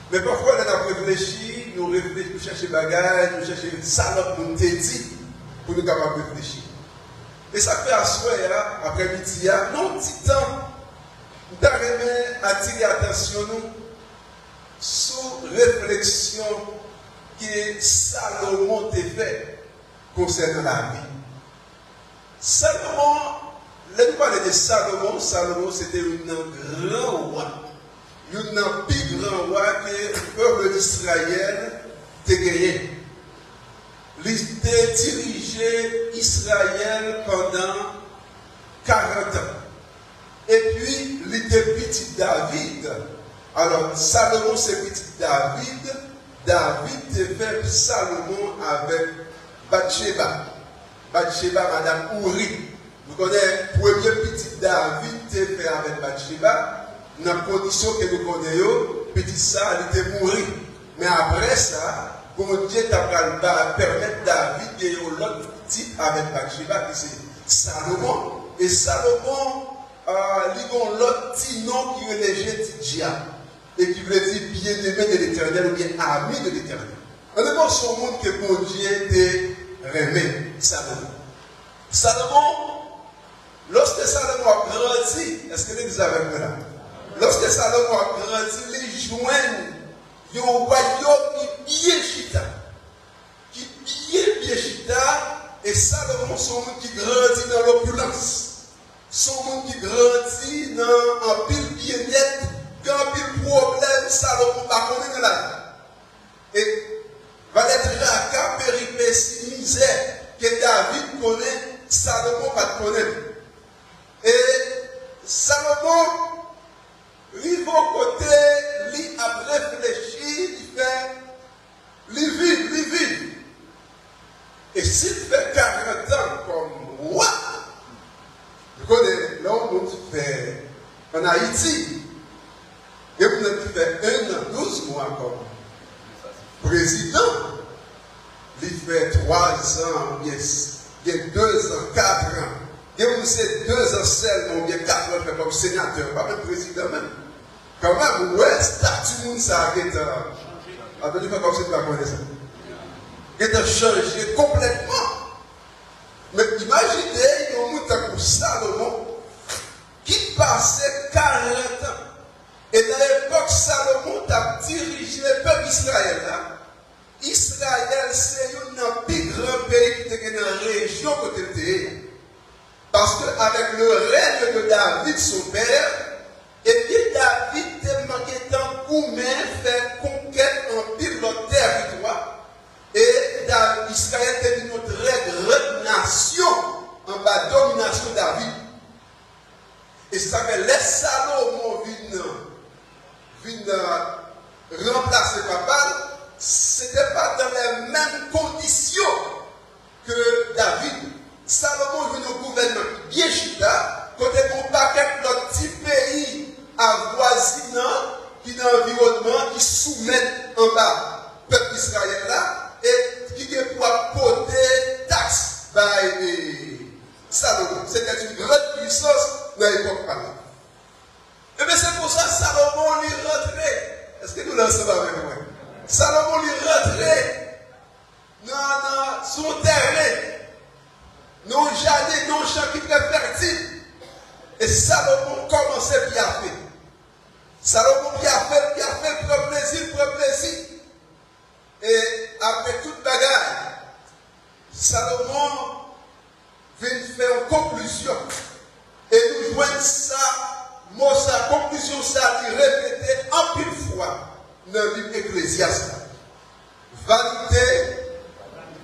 Men pafwa, lè n ap reflechi, nou reflechi, nou chèche bagay, nou chèche sa lòt moun te di pou nou kapab reflechi. E sa k fè aswè a, aprèmidi a, nan yon ti tan, m ta renmen atire atansyon nou sou refleksyon ke Salomon te fè konsènan lavi. Salomon, lè nou pale de Salomon, Salomon se te youn nan gran wa, youn nan pi gran wa ke pèp Izrayèl te genyen. Li te dirije Izrayèl pandan karant an. Epi, li te pitit David. Alò, Salomon se pitit David. David te fè Salomon avèk Batcheba. Batcheba, madanm Ouri. Nou konnen premye pitit David te fè avèk Batcheba, nan kondisyon ke nou konnen yo, pitit sa a, li te mouri. Men apre sa, Bondye ta pral ba, pèmèt David gen yon lòt pitit avèk Batcheba, ki se Salomon. E Salomon, ah, li gen yon lòt ti non ki rele Jedidya, e ki vle di bien-aimé de l'Éternel oubyen ami de l'Éternel. An de mo, se yon moun ke Bondye te renmen, Salomon. Salomon, lòske Salomon ap grandi, èske legliz avèk mwen la? Lòske Salomon ap grandi, li jwenn yon wayòm ki byen chita, ki byen, byen chita, e Salomon se yon moun ki grandi nan lopilans, se yon moun ki grandi nan anpil byennèt, gen anpil pwoblèm Salomon pa konnen nan lavi. E valè traka, peripesi, mizè ke David konnen, Salomon pa t konnen. E Salomon rive yon kote, li ap reflechi, li fè, li viv, li viv. E si l fè karant an kòm wa, nou konnen, lè yon moun fè, ann Ayiti, gen moun ki fè en an, douz mwa kòm prezidan, li fè twa zan, oubyen s-, gen de zan, kat an. Gen moun se de zan sèlman, oubyen kat an fè kòm senatè, pa menm prezidan menm. Kanmenm, ou wè estati moun sa a gentan, atò li fè kòmsi li pa konnen sa. Gentan chanje konplètman. Men imajine yon moun tankou Salomon ki pase karant an. E nan epòk Salomon t ap dirije pèp Izrayèl la, Izrayèl se youn nan pi gran peyi ki te gen nan rejyon kote l te ye a. Parce que avec le règne de David, son père, ebyen, David te gentan goumen fè konkèt anpil lòt tèritwa, e Da-, Izrayèl te vin yon trè gran nasyon anba dominasyon David. E se sa fè lè Salomon vin, vin, euh, ranplase papa l, se te pa dans les mêmes conditions ke David. Salomon jwenn yon gouvènman ki byen chita, kote gen yon pakèt lòt ti peyi avwazinan ki nan anviwònman an ki soumèt anba pèp Izrayèl la, e ki gen pou ap pote taks bay, e, Salomon. C'était une grande puissance nan epòk pa l la. Ebyen, se konsa Salomon li rantre. Èske nou la ansanm avèk mwen? Salomon li rantre nan, nan, sou yon tèren, nan yon jaden, nan yon chan ki trè fètil. E Salomon kòmanse pyafe. Salomon pyafe, pyafe, pran plezi, pran plezi. E apre tout bagay, Salomon vin fè yon konklizyon. E nou jwenn sa, mo sa, konklizyon sa, li repete anpil fwa nan liv Eklezyas la. Vanité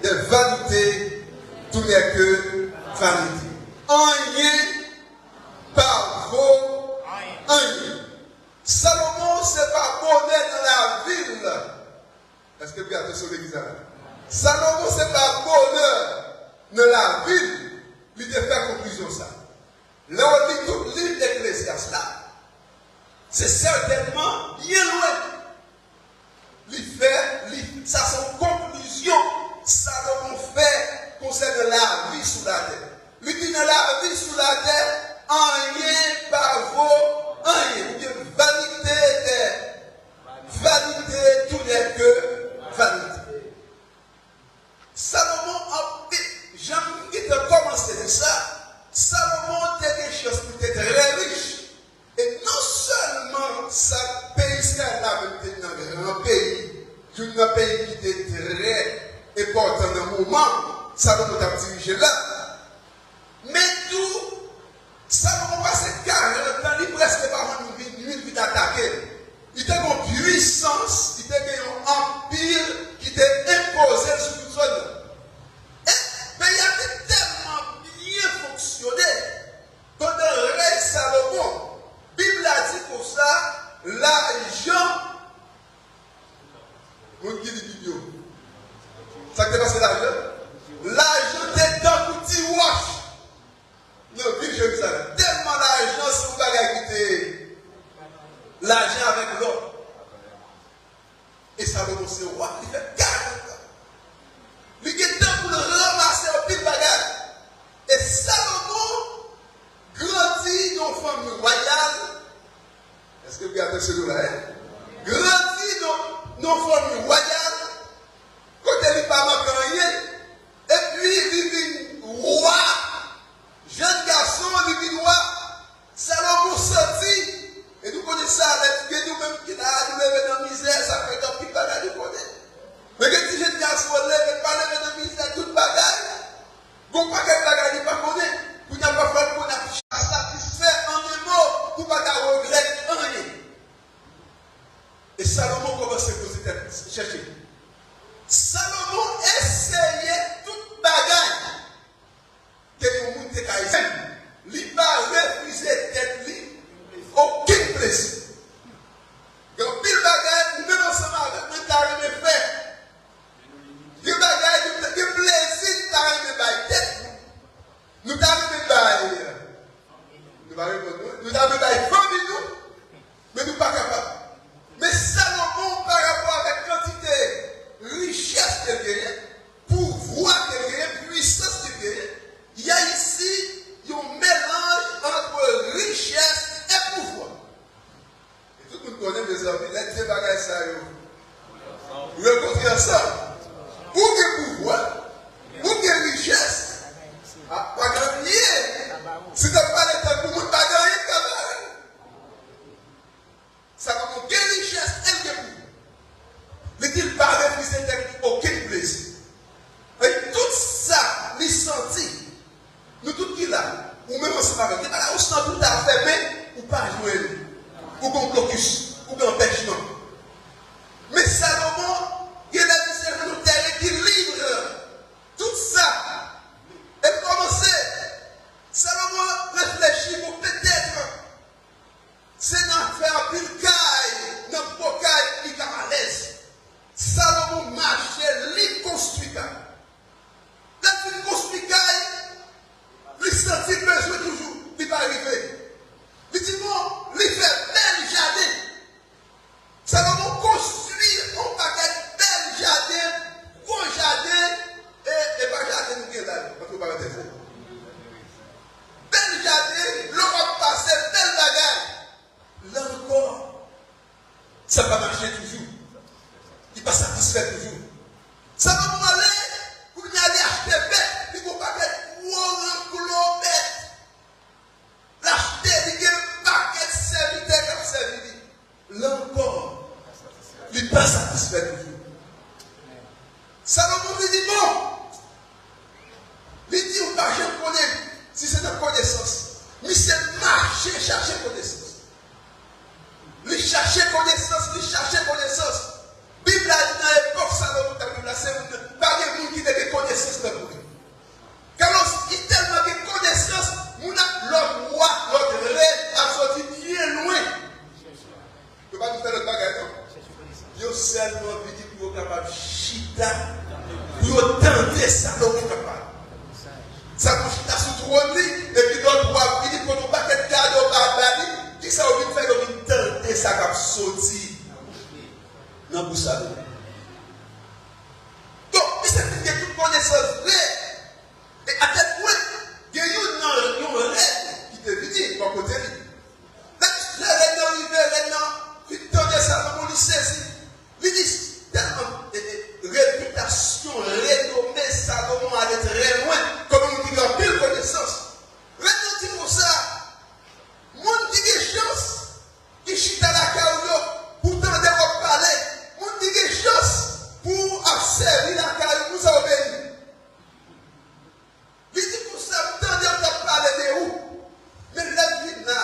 des vanités, tout n'est que vanité. Anyen pa vo anyen. Salomon se pa bonè nan lavi l. Èske m gate sou legliz la? Salomon se pa bonè nan lavi l, li te fè konklizyon sa. Lè w li tout liv Eklezyas la, se sètènman byen lwen li fè, li, sa se yon konklizyon Salomon fè konsènan lavi sou latè. Li di nan lavi sou latè, anyen pa vo anyen, oubyen vanité des vanités, tout n'est que vanité. Salomon, anpi, jan m gentan kòmanse di sa, Salomon te gen chans pou l te trè rich. E non sèlman sa, peyi Izrayèl la menm te nan gran peyi, youn nan peyi ki te trè enpòtan nan moman Salomon t ap dirije la, men tou, Salomon pase karant an, li prèske pa konn vin, vin, vin atake l. Li te gen yon pwisans, li te gen yon anpi ki te enpoze l sou tout zòn nan. E peyi a te tèlman byen fonksyone, pandan rèy Salomon, Bib la di konsa, lajan, moun ki li Bib yo, sa k te pase lajan? Lajan te tankou ti wòch nan vil Jerizalèm. Tèlman lajan se yon bagay ki te, lajan avèk lò. E sa vle di Gon pakèt bagay li pa konnen. Kounye a pafwa l konn ap satisfè an de mo pou pa ta regrèt anyen. E Salomon kòmanse poze tèt chèche. Salomon eseye tout bagay ke yon moun te ka eseye. Li pa refize tèt li okenn plezi. Gen anpil bagay ou menm ansanm avèk mwen ta renmen fè. Gen bagay, gen, gen plezi n ta renmen bay tèt nou. Nou ta renmen bay, nou pa reponn mwen, nou ta renmen bay fanmi nou, men nou pa kapab. Men Salomon, pa rapò avèk kantite richès ke l genyen, pouvwa ke l genyen, pwisans ke l genyen, y a isi yon melanj ant richès e pouvwa. E tout moun konnen, mezanmi, lè de bagay sa yo rankontre ansanm, ou gen pouvwa, ou gen richès, a, pa gen anyen. Si t ap pale tankou moun, pa gen anyen k ka bare l. Salomon gen richès e l gen pouvwa. Li di l pa refize tèt li okenn plezi. E tout sa li santi, nou tout ki la, ou menm ansanm avè l, gen bagay ou santi ou ta fè, men ou pa jwenn. Ou gen blokis, ou gen anpèchman. Men Salomon, gen lè li se yon tè ekilib, tout sa, e l kòmanse. Salomon reflechi, bon, petèt, se nan fè anpil kay, nan gwo kay, li ka alèz. Salomon mache, li konstwi kay. Lè l fin konstwi kay, li santi l bezwen toujou, li pa rive. Li di, bon, li fè bèl jaden. Salomon konstwi yon pakèt bèl jaden, gwo jaden, e, e pa jaden nou gen la, antre parantèz. Bèl jaden, dlo k ap pase, bèl bagay. La ankò, sa pa mache toujou. Li pa satisfè toujou. Salomon ale, kounye a li achte bèt, li gon pakèt gwo ranklo bèt. L achte, li gen pakèt sèvitè k ap sèvi li. La ankò, li pa satisfè toujou. Salomon vin di, bon, li di, ou pa janm konnen si se nan konesans. Misye mache chache konesans. Li chache konesans, li chache konesans. Bib la di nan epòk Salomon t ap viv la, se moun, pa gen moun ki te gen konesans tankou li. Carlos, li tèlman gen konesans, moun ap lòt wa, lòt rèn ap soti byen lwen. Yo pa vin fè lòt bagay, non. Yo sèlman vini pou yo kapab chita, pou yo tande Salomon k ap pale. Salomon chita sou twòn li, epi lòt wa ap vini pote yon pakèt kado ba, ba li. Kisa yo vin fè? Yo vin tande sa k ap soti nan bouch Salomon. Donk, misye fin gen tout konesans vre. E atèt mwen, gen youn nan yon rèn ki te vini bò kote li. Lè, lè rèn nan rive, rèn nan fin tande Salomon, li sezi. Li di, tèlman, e, e, repitasyon, renome Salomon ale trè lwen, kòm yon moun ki gen anpil konesans. Rèn nan di konsa, moun ki gen chans, ki chita lakay ou yo, pou tande w ap pale, moun ki gen chans pou ap sèvi lakay ou, pou sa w beni. Li di konsa, m tande w t ap pale de ou, men lè m vin la,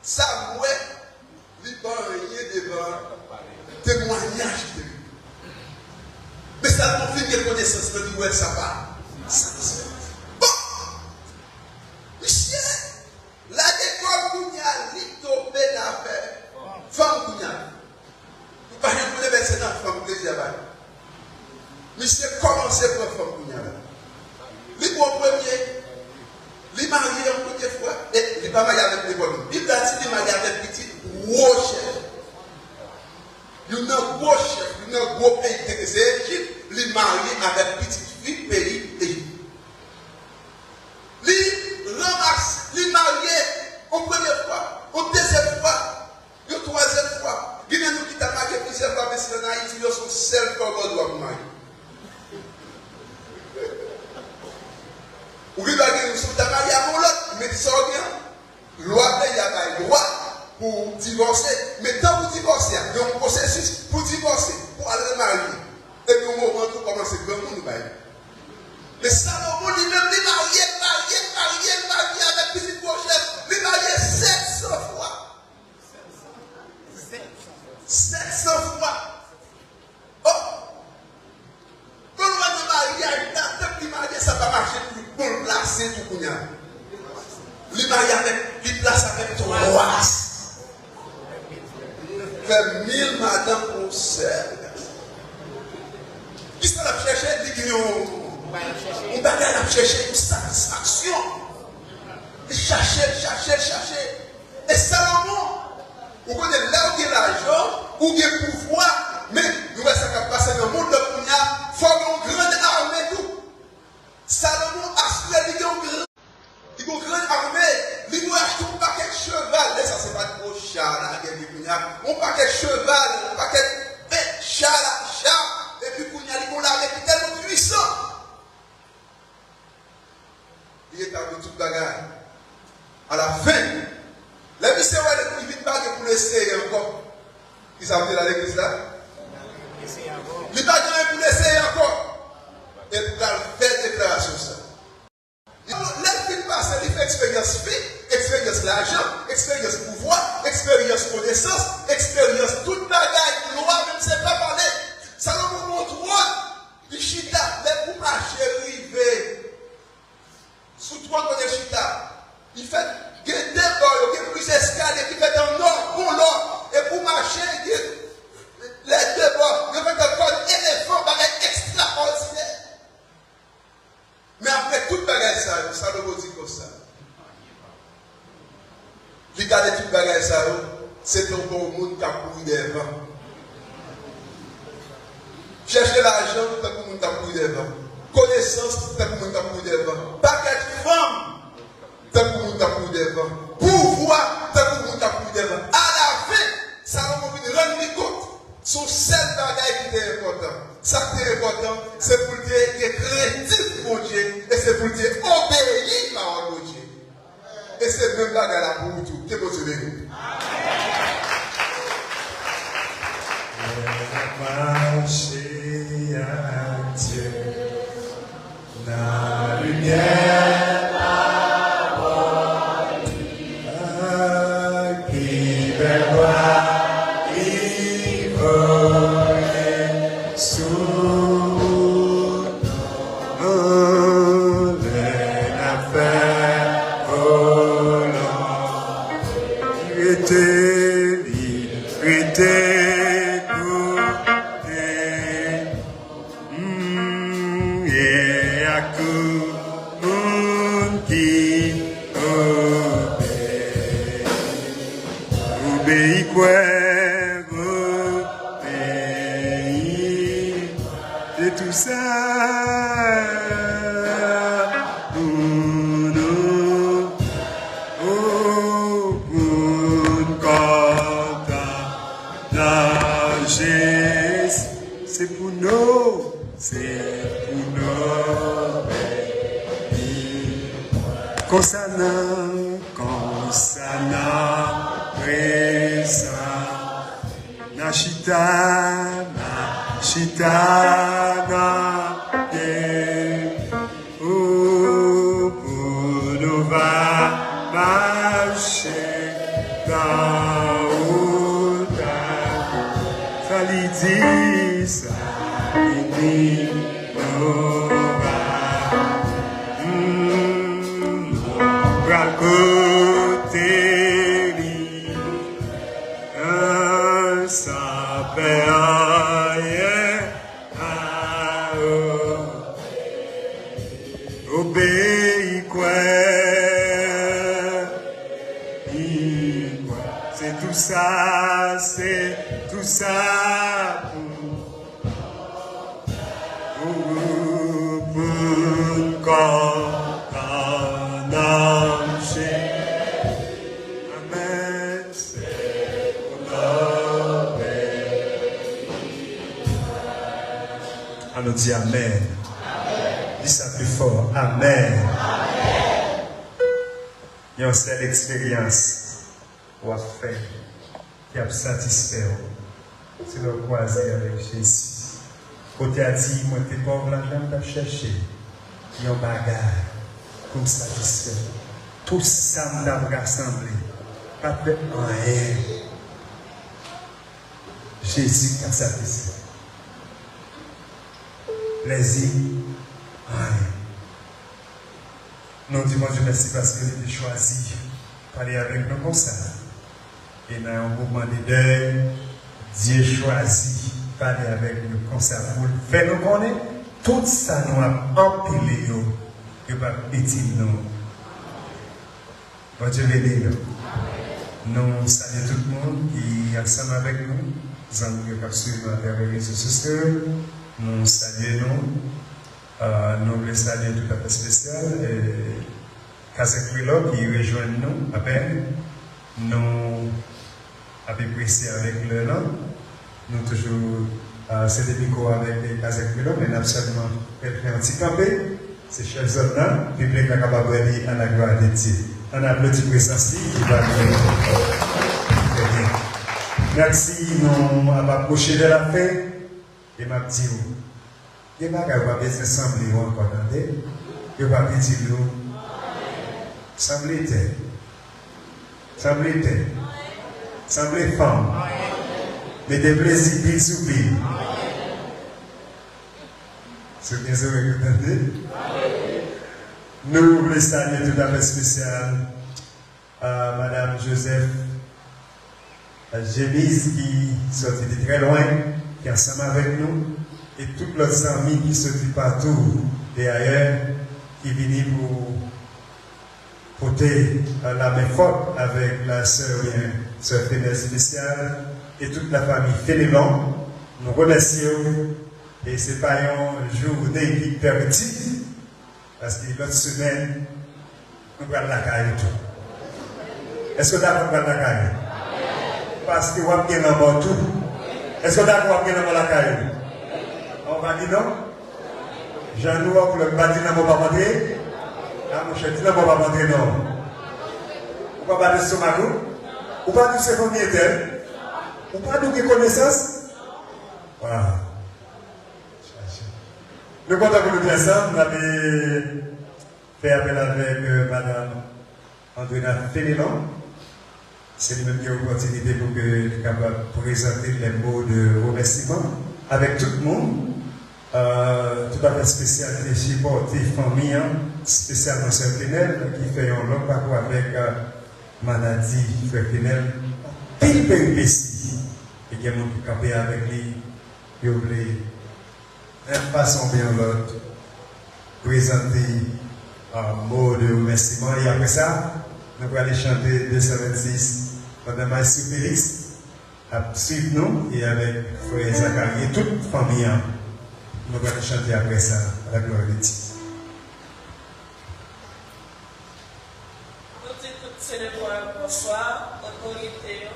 sa m wè, li pa anyen devan temwayaj ki te rive. Men sa l konfime konesans nan li wè sa pa satisfè. Bon! Misye lage kò l kounye a, li tonbe nan afè fanm kounye a. Ou pa janm konnen, men se nan fanm plezi a bay. Misye kòmanse pran fanm kounye a la. Li pran premye. Li marye yon premye fwa. E li pa marye avèk nenpòt moun. Bib la di li marye avèk pitit gwo chèf. Youn nan gwo chèf, youn nan gwo peyi ki te gen se Ejip, li marye avèk pitit fi peyi Ejip. Li ranmase, li marye yon premye fwa, yon dezyèm fwa, yon twazyèm fwa. Gen nan nou ki ta marye plizyè fwa, men si ann Ayiti, yo se yon sèl fwa w gen dwa pou marye. Ou gen dwa gen yon, si w ta marye avè yon lòt, men sa w gen an, lwa peyi a bay dwa pou w divòse. Men tan pou divòse a, gen yon pwosesis pou divòse, pou al remarye. Epi yon moman tou kòmanse granmoun ou bay. Men Salomon li Se tou kounye a. Li marye avèk, li plase avèk twa. Fè mil madanm pou yon sèl gason. Kisa l ap chèche? Li gen yon, yon bagay l ap chèche, yon satisfaksyon. Li chache, l chache, l chache. E Salomon, ou konnen, lè w gen lajan, ou gen pouvwa, men nou wè sa k ap pase nan mond lan kounye a, fò w gen yon grann ame tou. Salomon asire li gen yon gran, li gen yon gran ame, li dwe achte yon pakèt cheval. Lè sa se pa t gwo cha lagè gen kounye a, yon pakèt cheval, yon pakèt bèt cha la, cha, epi kounye a li gen yon lame ki tèlman pwisan. Li retabli tout bagay. Alafen, lè misye wè li vin pa gen pou l eseye ankò, kisa l te la legliz la? Li pa gen anyen pou l eseye ankò. E l pral fè deklarasyon sa. Lè l fin pase, li fè eksperyans fi, eksperyans lajan, eksperyans pouvwa, eksperyans konesans, eksperyans tout bagay, glwa, menm se pa pale. Salomon gen yon twòn, li chita, lè pou mache rive sou twòn kote l chita, li fèt gen de bò, yo gen plizyè eskalye ki fèt an lò, bon lò, e pou mache, gen lè de bò, yo fèt an kòn elefan, bagay ekstraòdinè. Men apre tout bagay sa yo, Salomon di konsa, li gade tout bagay sa yo, se tankou yon moun k ap kouri dèyè van. Chèche lajan, tankou moun k ap kouri dèyè van. Konesans, tankou moun k ap kouri dèyè van. Pakèt fanm, tankou moun k ap kouri dèyè van. Pouvwa, tankou moun k ap kouri dèyè van. Alafen, Salomon vin rann li kont, se yon sèl bagay ki te enpòtan. Sa k te enpòtan, se pou l te gen krentif Bondye e se pou l te obeyi pawòl Bondye. E se menm bagay la pou ou tou. Ke Bondye beni w. Lè n ap mache ak Dye nan limyè pawòl li, ak pi bèl vwa li voye sou nou, lè n ap fè volonte li, rete kote m ye ak tout moun ki obeyi. Obeyi, kwè, obeyi. Se tou sa pou nou, oh, pou n kontan nan Jezi. Se pou nou, se pou nou. Konsa nan, konsa nan prezans. N a chita, n a chita, n a, yeah. Oh, pou nou va mache nan wout la. Sa li di, sa li di, nou va, mm, nou pral kote li. San pè anyen a, oh. Obeyi, kwè, li kwè. Se tou sa, se tou sa pou Ou pou n kontan nan Jezi. Amèn. Se pou n obeyi. Ann nou di amèn. Di sa pi fò. Amèn. Yon sèl eksperyans w ap fè ki ap satisfè w, se lè w kwaze avèk Jezi. Kote a di, mwen te pòv, lajan m t ap chèche yon bagay pou m satisfè m. Tout sa m t ap rasanble pa t fè anyen. Jezi ka satisfè. Plèzi, anyen. Nou di Bondye mèsi paske li te chwazi pale avèk nou konsa. E nan yon moman de dèy, Dye chwazi pale avèk nou konsa pou l fè nou konnen tout sa nou ap anpile yo, yo p ap itil nou. Bondye beni nou. Nou salye tout moun ki ansanm avèk nou, zanmi yo k ap swiv nou atravè rezo sosyo yo. Nou salye nou. Euh, nou vle salye tout afè espesyal, euh, Kazèk Kreyòl ki rejwenn nou apèn. Nou ape prese avèk lè lan. Nou toujou, euh, sede mikwo avèk Kazèk Kreyòl, men n ap sèlman fè l fè yon ti kanpe. Se chèf zòn nan, piblik la kapab wè li à la gloire de Dieu. Ann aplodi prezans li ki va vin. Trè byen. Mèsi, nou ap apwoche vè lafen. E m ap di w, gen bagay ou pa bezwen sanble yo ankò, tande. Yo p ap itil ou. Sanble tè. Sanble tè. Sanble fanm. Mete plezi pil sou pil. Se byen se vre ke tande. Nou vle salye tout afè espesyal. Euh, Madam Joseph, euh, Jemise ki soti de trè lwen, ki ansanm avèk nou, e tout lòt zanmi ki soti patou e ayè, ki vini pou pote, euh, lamen fòt avèk la sè oubyen sè Fenel espesyal e tout la fanmi Fenelon. Nou remèsye w, e se pa yon jounen ki pèdi. Paske lòt semèn, nou pral lakay ou tou. Èske w dakò nou pral lakay ou? Paske w ap gen lanmò tou. Èske w dakò w ap gen lanmò lakay ou? An, ou pa di non? Jan nou wè w la, ou pa di lanmò p ap antre? A, monchè, di lanmò p ap antre non. Ou pa bat lestomak ou? Ou pa di w se fanmi entèl? Ou pa di w gen konesans? Waw. Nou kontan pou nou te ansanm. N ape fè apèl avèk, euh, Madam Andrena Fenelon. Se li menm ki gen opòtinite pou ke li kapab prezante les mots de remerciement avèk tout moun. Euh, tout afè espesyal ki te sipòte fanmi an, espesyalman sè Fenel, ki fè yon long pakou avèk, euh, maladi frè Fenel. Anpil peripesi. E gen moun ki kanpe avèk li, yo vle yon fason oubyen yon lòt, prezante, euh, mo de remèsiman. E apre sa, nou prale chante de san vennsis pandan Maestro Félix ap swiv nou, e avèk frè Zacharie, tout fanmi an. Nou prale chante apre sa, à la gloire de Dieu. Nou di tout senatè yo bonswa, otorite yo,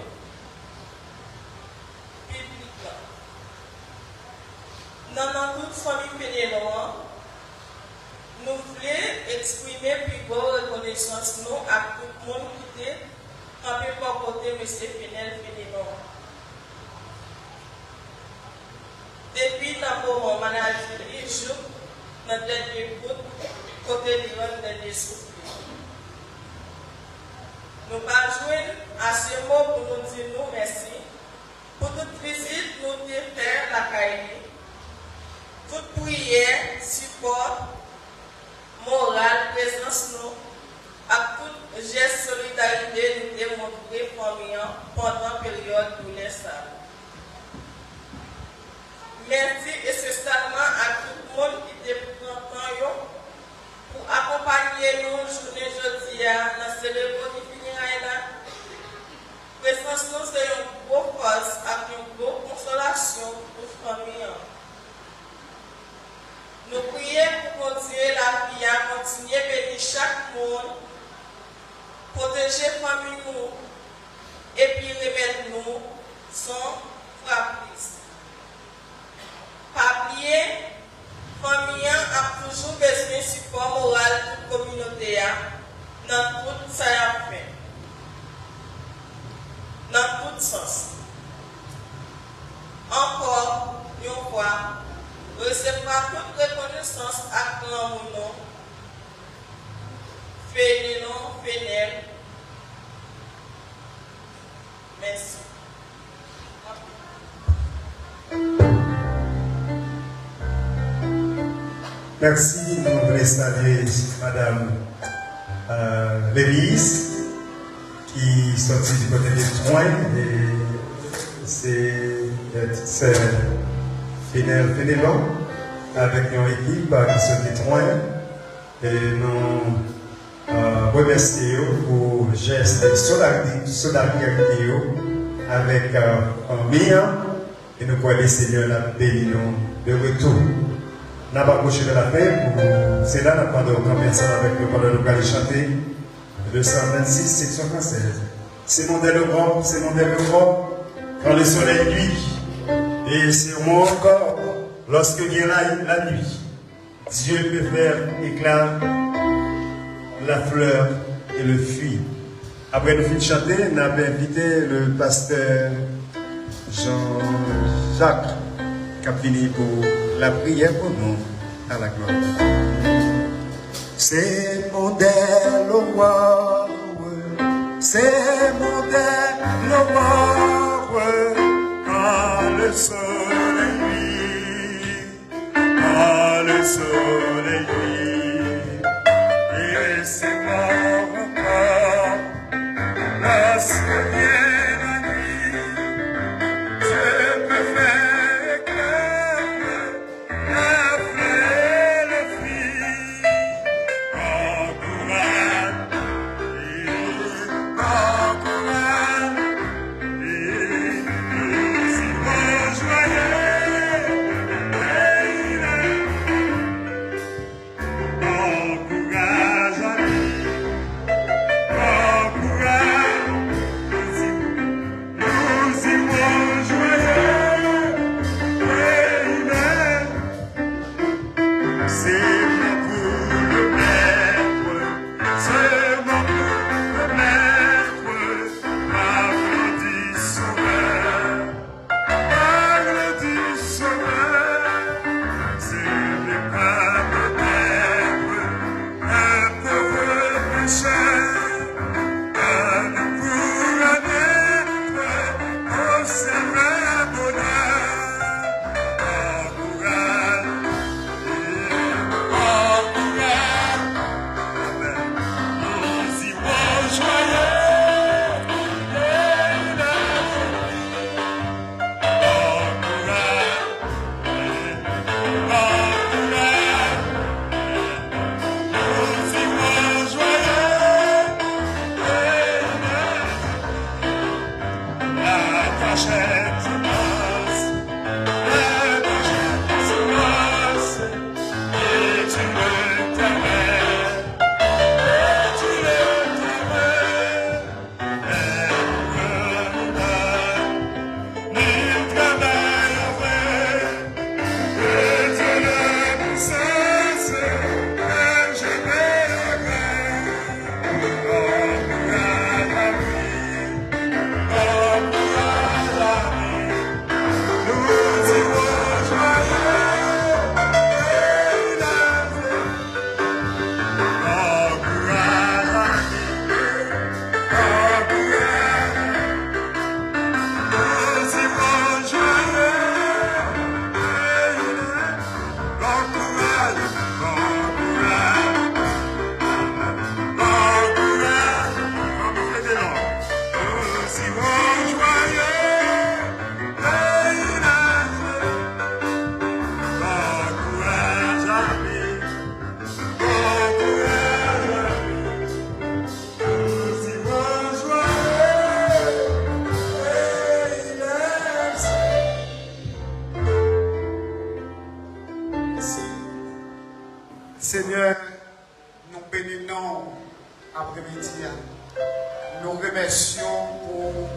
piblik la. Nan non tout fanmi Fenelon an, nou vle eksprime pi gwo rekonesans nou ak tout moun ki te kanpe bò kote mesye Fenel Fenelon. Depi nan moman maladi li jouk nan dènye gout kote li rann dènye souf li. Nou pa jwenn ase mo pou nou di nou mèsi pou tout vizit nou te fè lakay li, tout priyè, sipò moral, prezans nou, ak tout jès solidarite nou te montre fanmi an pandan peryòd doulè sa a. Mèsi espesyalman ak tout moun ki te pran tan yo pou akonpaye nou jounen jodi a nan seremoni fineray la. Prezans nou se yon gwo fòs ak yon gwo konsolasyon pou fanmi an. Nou priye pou Bondye lavi a kontinye beni chak moun, pwoteje fanmi nou, epi remèt nou san fwa plis. Pa bliye, fanmi an ap toujou bezwen sipò moral tout kominote a nan tout sa y ap fè, nan tout sans. Ankò yon fwa, resevwa tout rekonesans ak lanmou nou, Fenelon, Fenel. Mèsi. Mèsi, nou vle salye Madam Legliz ki sòti di kote de Twen, e se sè Fenel Fenelon avèk yon ekip ki sòti Twen, e nou remèsye yo pou jès de solidarite yo avèk fanmi an. E nou kwè Lesenyè l ap beni nou de retou. N ap apwoche de lafen, pou sela n ap mande w kanpe ansanm avèk nou pandan nou prale chante de san vennsis, seksyon fransèz. C'est mon délire, c'est mon délire, quand le soleil luit, et c'est mon corps, lorsque vient la, la nuit. Dieu peut faire éclore la fleur et le fruit. Apre nou fin chante, n ap envite le pastè Jean-Jacques k ap vini pou lapriyè pou nou. A la glwa. Se modèl ou, se modèl ou, quand le soleil luit. Quand le soleil brille, et c'est mon corps, lorsque vient la nuit, je peux faire éclore la fleur et le fruit. Encourage, encourage. C'est mon coup de maître, c'est mon coup de maître, ma grandi sauveur, ma grandi sauveur, c'est le pain de maître, un pauvre pécheur, un courage, au Seigneur bonheur, encourage. Senyè, nou beni non w apremidi a. Nou remèsye w pou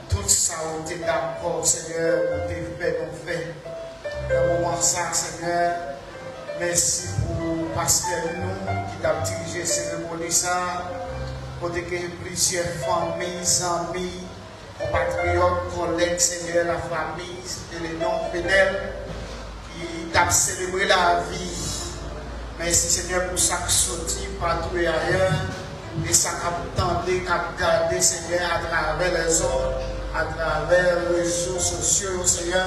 tout sa ou te dakò, Senyè, ou te fè nou fè. Nan moman sa, Senyè, mèsi pou pastè nou ki t ap dirije seremoni sa, kote ke plizyè fanmi, zanmi, konpatriyòt, kòlèg, Senyè, lafanmi, Elenon, Fenel, ki t ap selebre lavi. Mèsi, Senyè, pou sa k soti patou e ayè, e sa k ap tande, k ap gade, Senyè, atravè lèzond, atravè rezo sosyo yo, Senyè.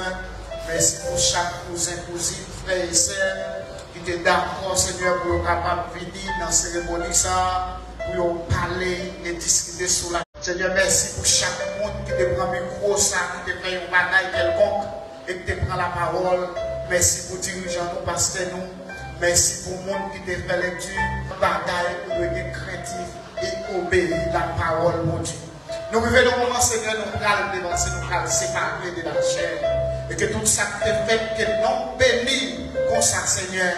Mèsi pou chak kouzen, kouzin, frè e sè ki te dakò, Senyè, pou yo kapab vini nan seremoni sa a. pou yo pale e diskite sou la. Senyè, mèsi pou chak moun ki te pran mikwo sa, ki te fè yon bagay kèlkonk e ki te pran lapawòl. Mèsi pou dirijan nou, pastè nou. Mèsi pou moun ki te fè lekti bagay pou yo gen krentif e obeyi lapawòl Bondye. Nou rive nan moman, Senyè, nou pral devanse, nou pral separe de lachè. E ke tout sa ki te fèt, ke non beni konsa, Senyè,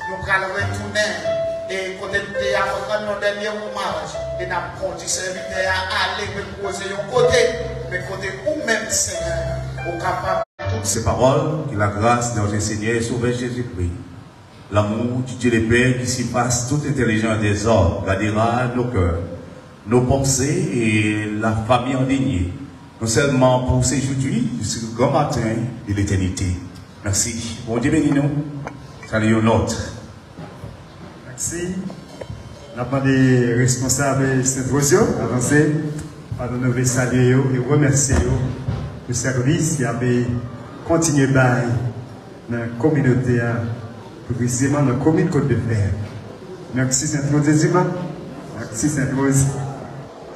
nou pral retounen. E kote n te a, mwen rann yon dènye omaj. E n ap kondi sèvitè a ale repoze yon kote. Men kote ou menm, Senyè, ou kapab. Toutes ces paroles, que la grâce de notre Seigneur et Sauveur Jésus-Christ, l'amour du Dieu le Père qui surpasse toute intelligence des hommes gardera nos cœurs, nos pensées et la famille en lignée, non seulement pour ce jour, mais jusqu'au grand matin de l'éternité. Merci. Bondye beni nou. Salut yon lòt. Mèsi. N ap mande responsab Sent Woz yo avanse. Pandan nou vle salye yo e remèsye yo pou sèvis y ap kontinye bay nan kominote a, pi presizeman nan komin Côte de Fer. Mèsi Sent Woz Edima. Mèsi Sent Woz.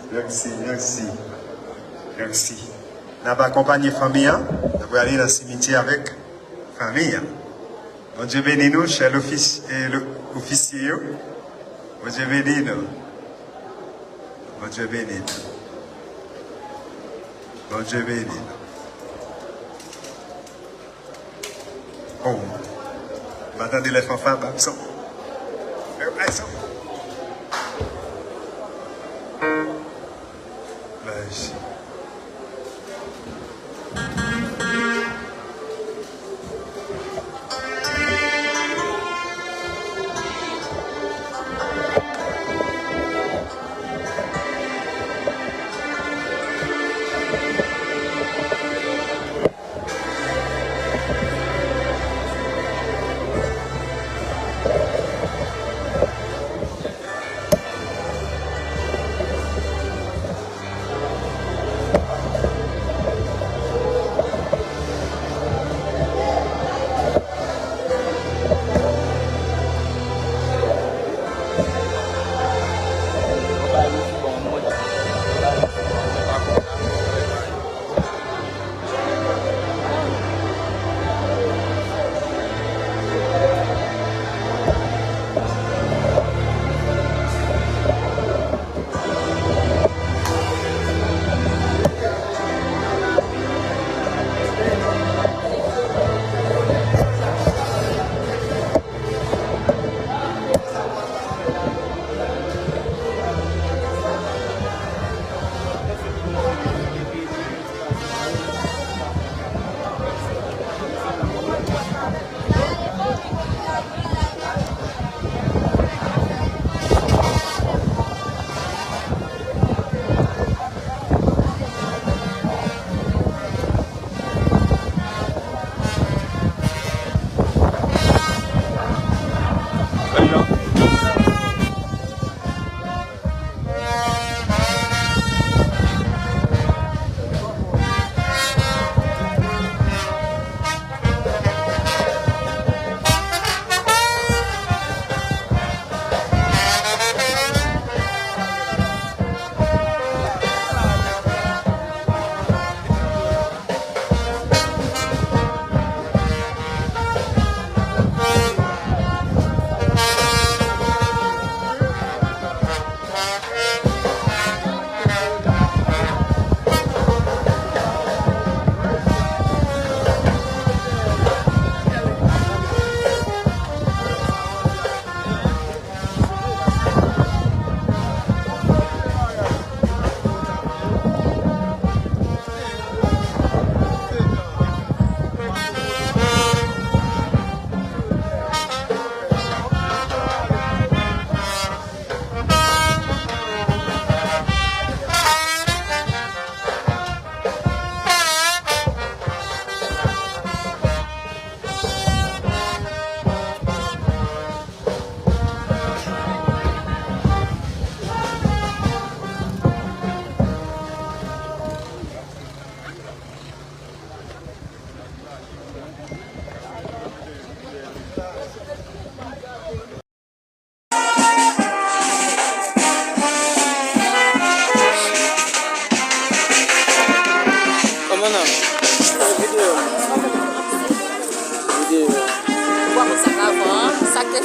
Mèsi, mèsi. Mèsi. N ap akonpanye fanmi an. N ap prale nan simityè avèk fanmi an. Bondye beni nou, chè lofis-, e, lo-, ofisye yo. Bondye beni nou. Bondye beni nou. Bondye beni nou. Oh. M pa tande lè fanfa ap bay son. Lè bay son. Bay son.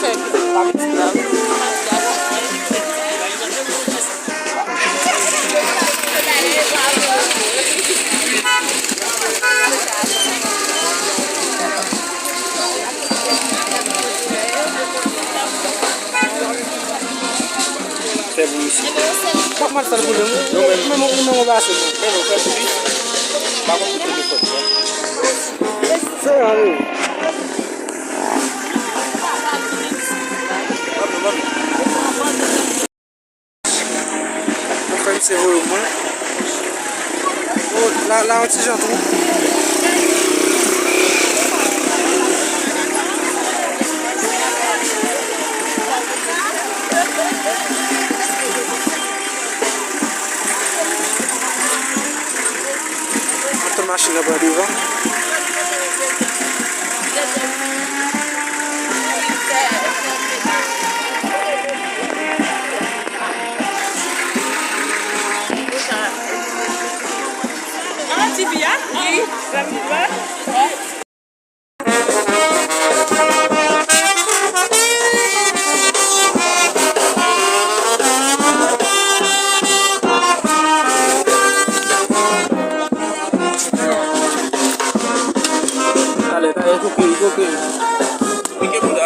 Fè pou misye. W ap mal fè l pou nou. Nou menm. Menm ou menm ou pase. Men nou fè pou li. Pa konn kote nou fè. Fè ann. Mwen fè misye voye w mwen. O, la, la, yon ti jan twou. Antann machin nan pran devan. An, ti fi a? Wi. Talè, talè, koke, koke. Pike bouda.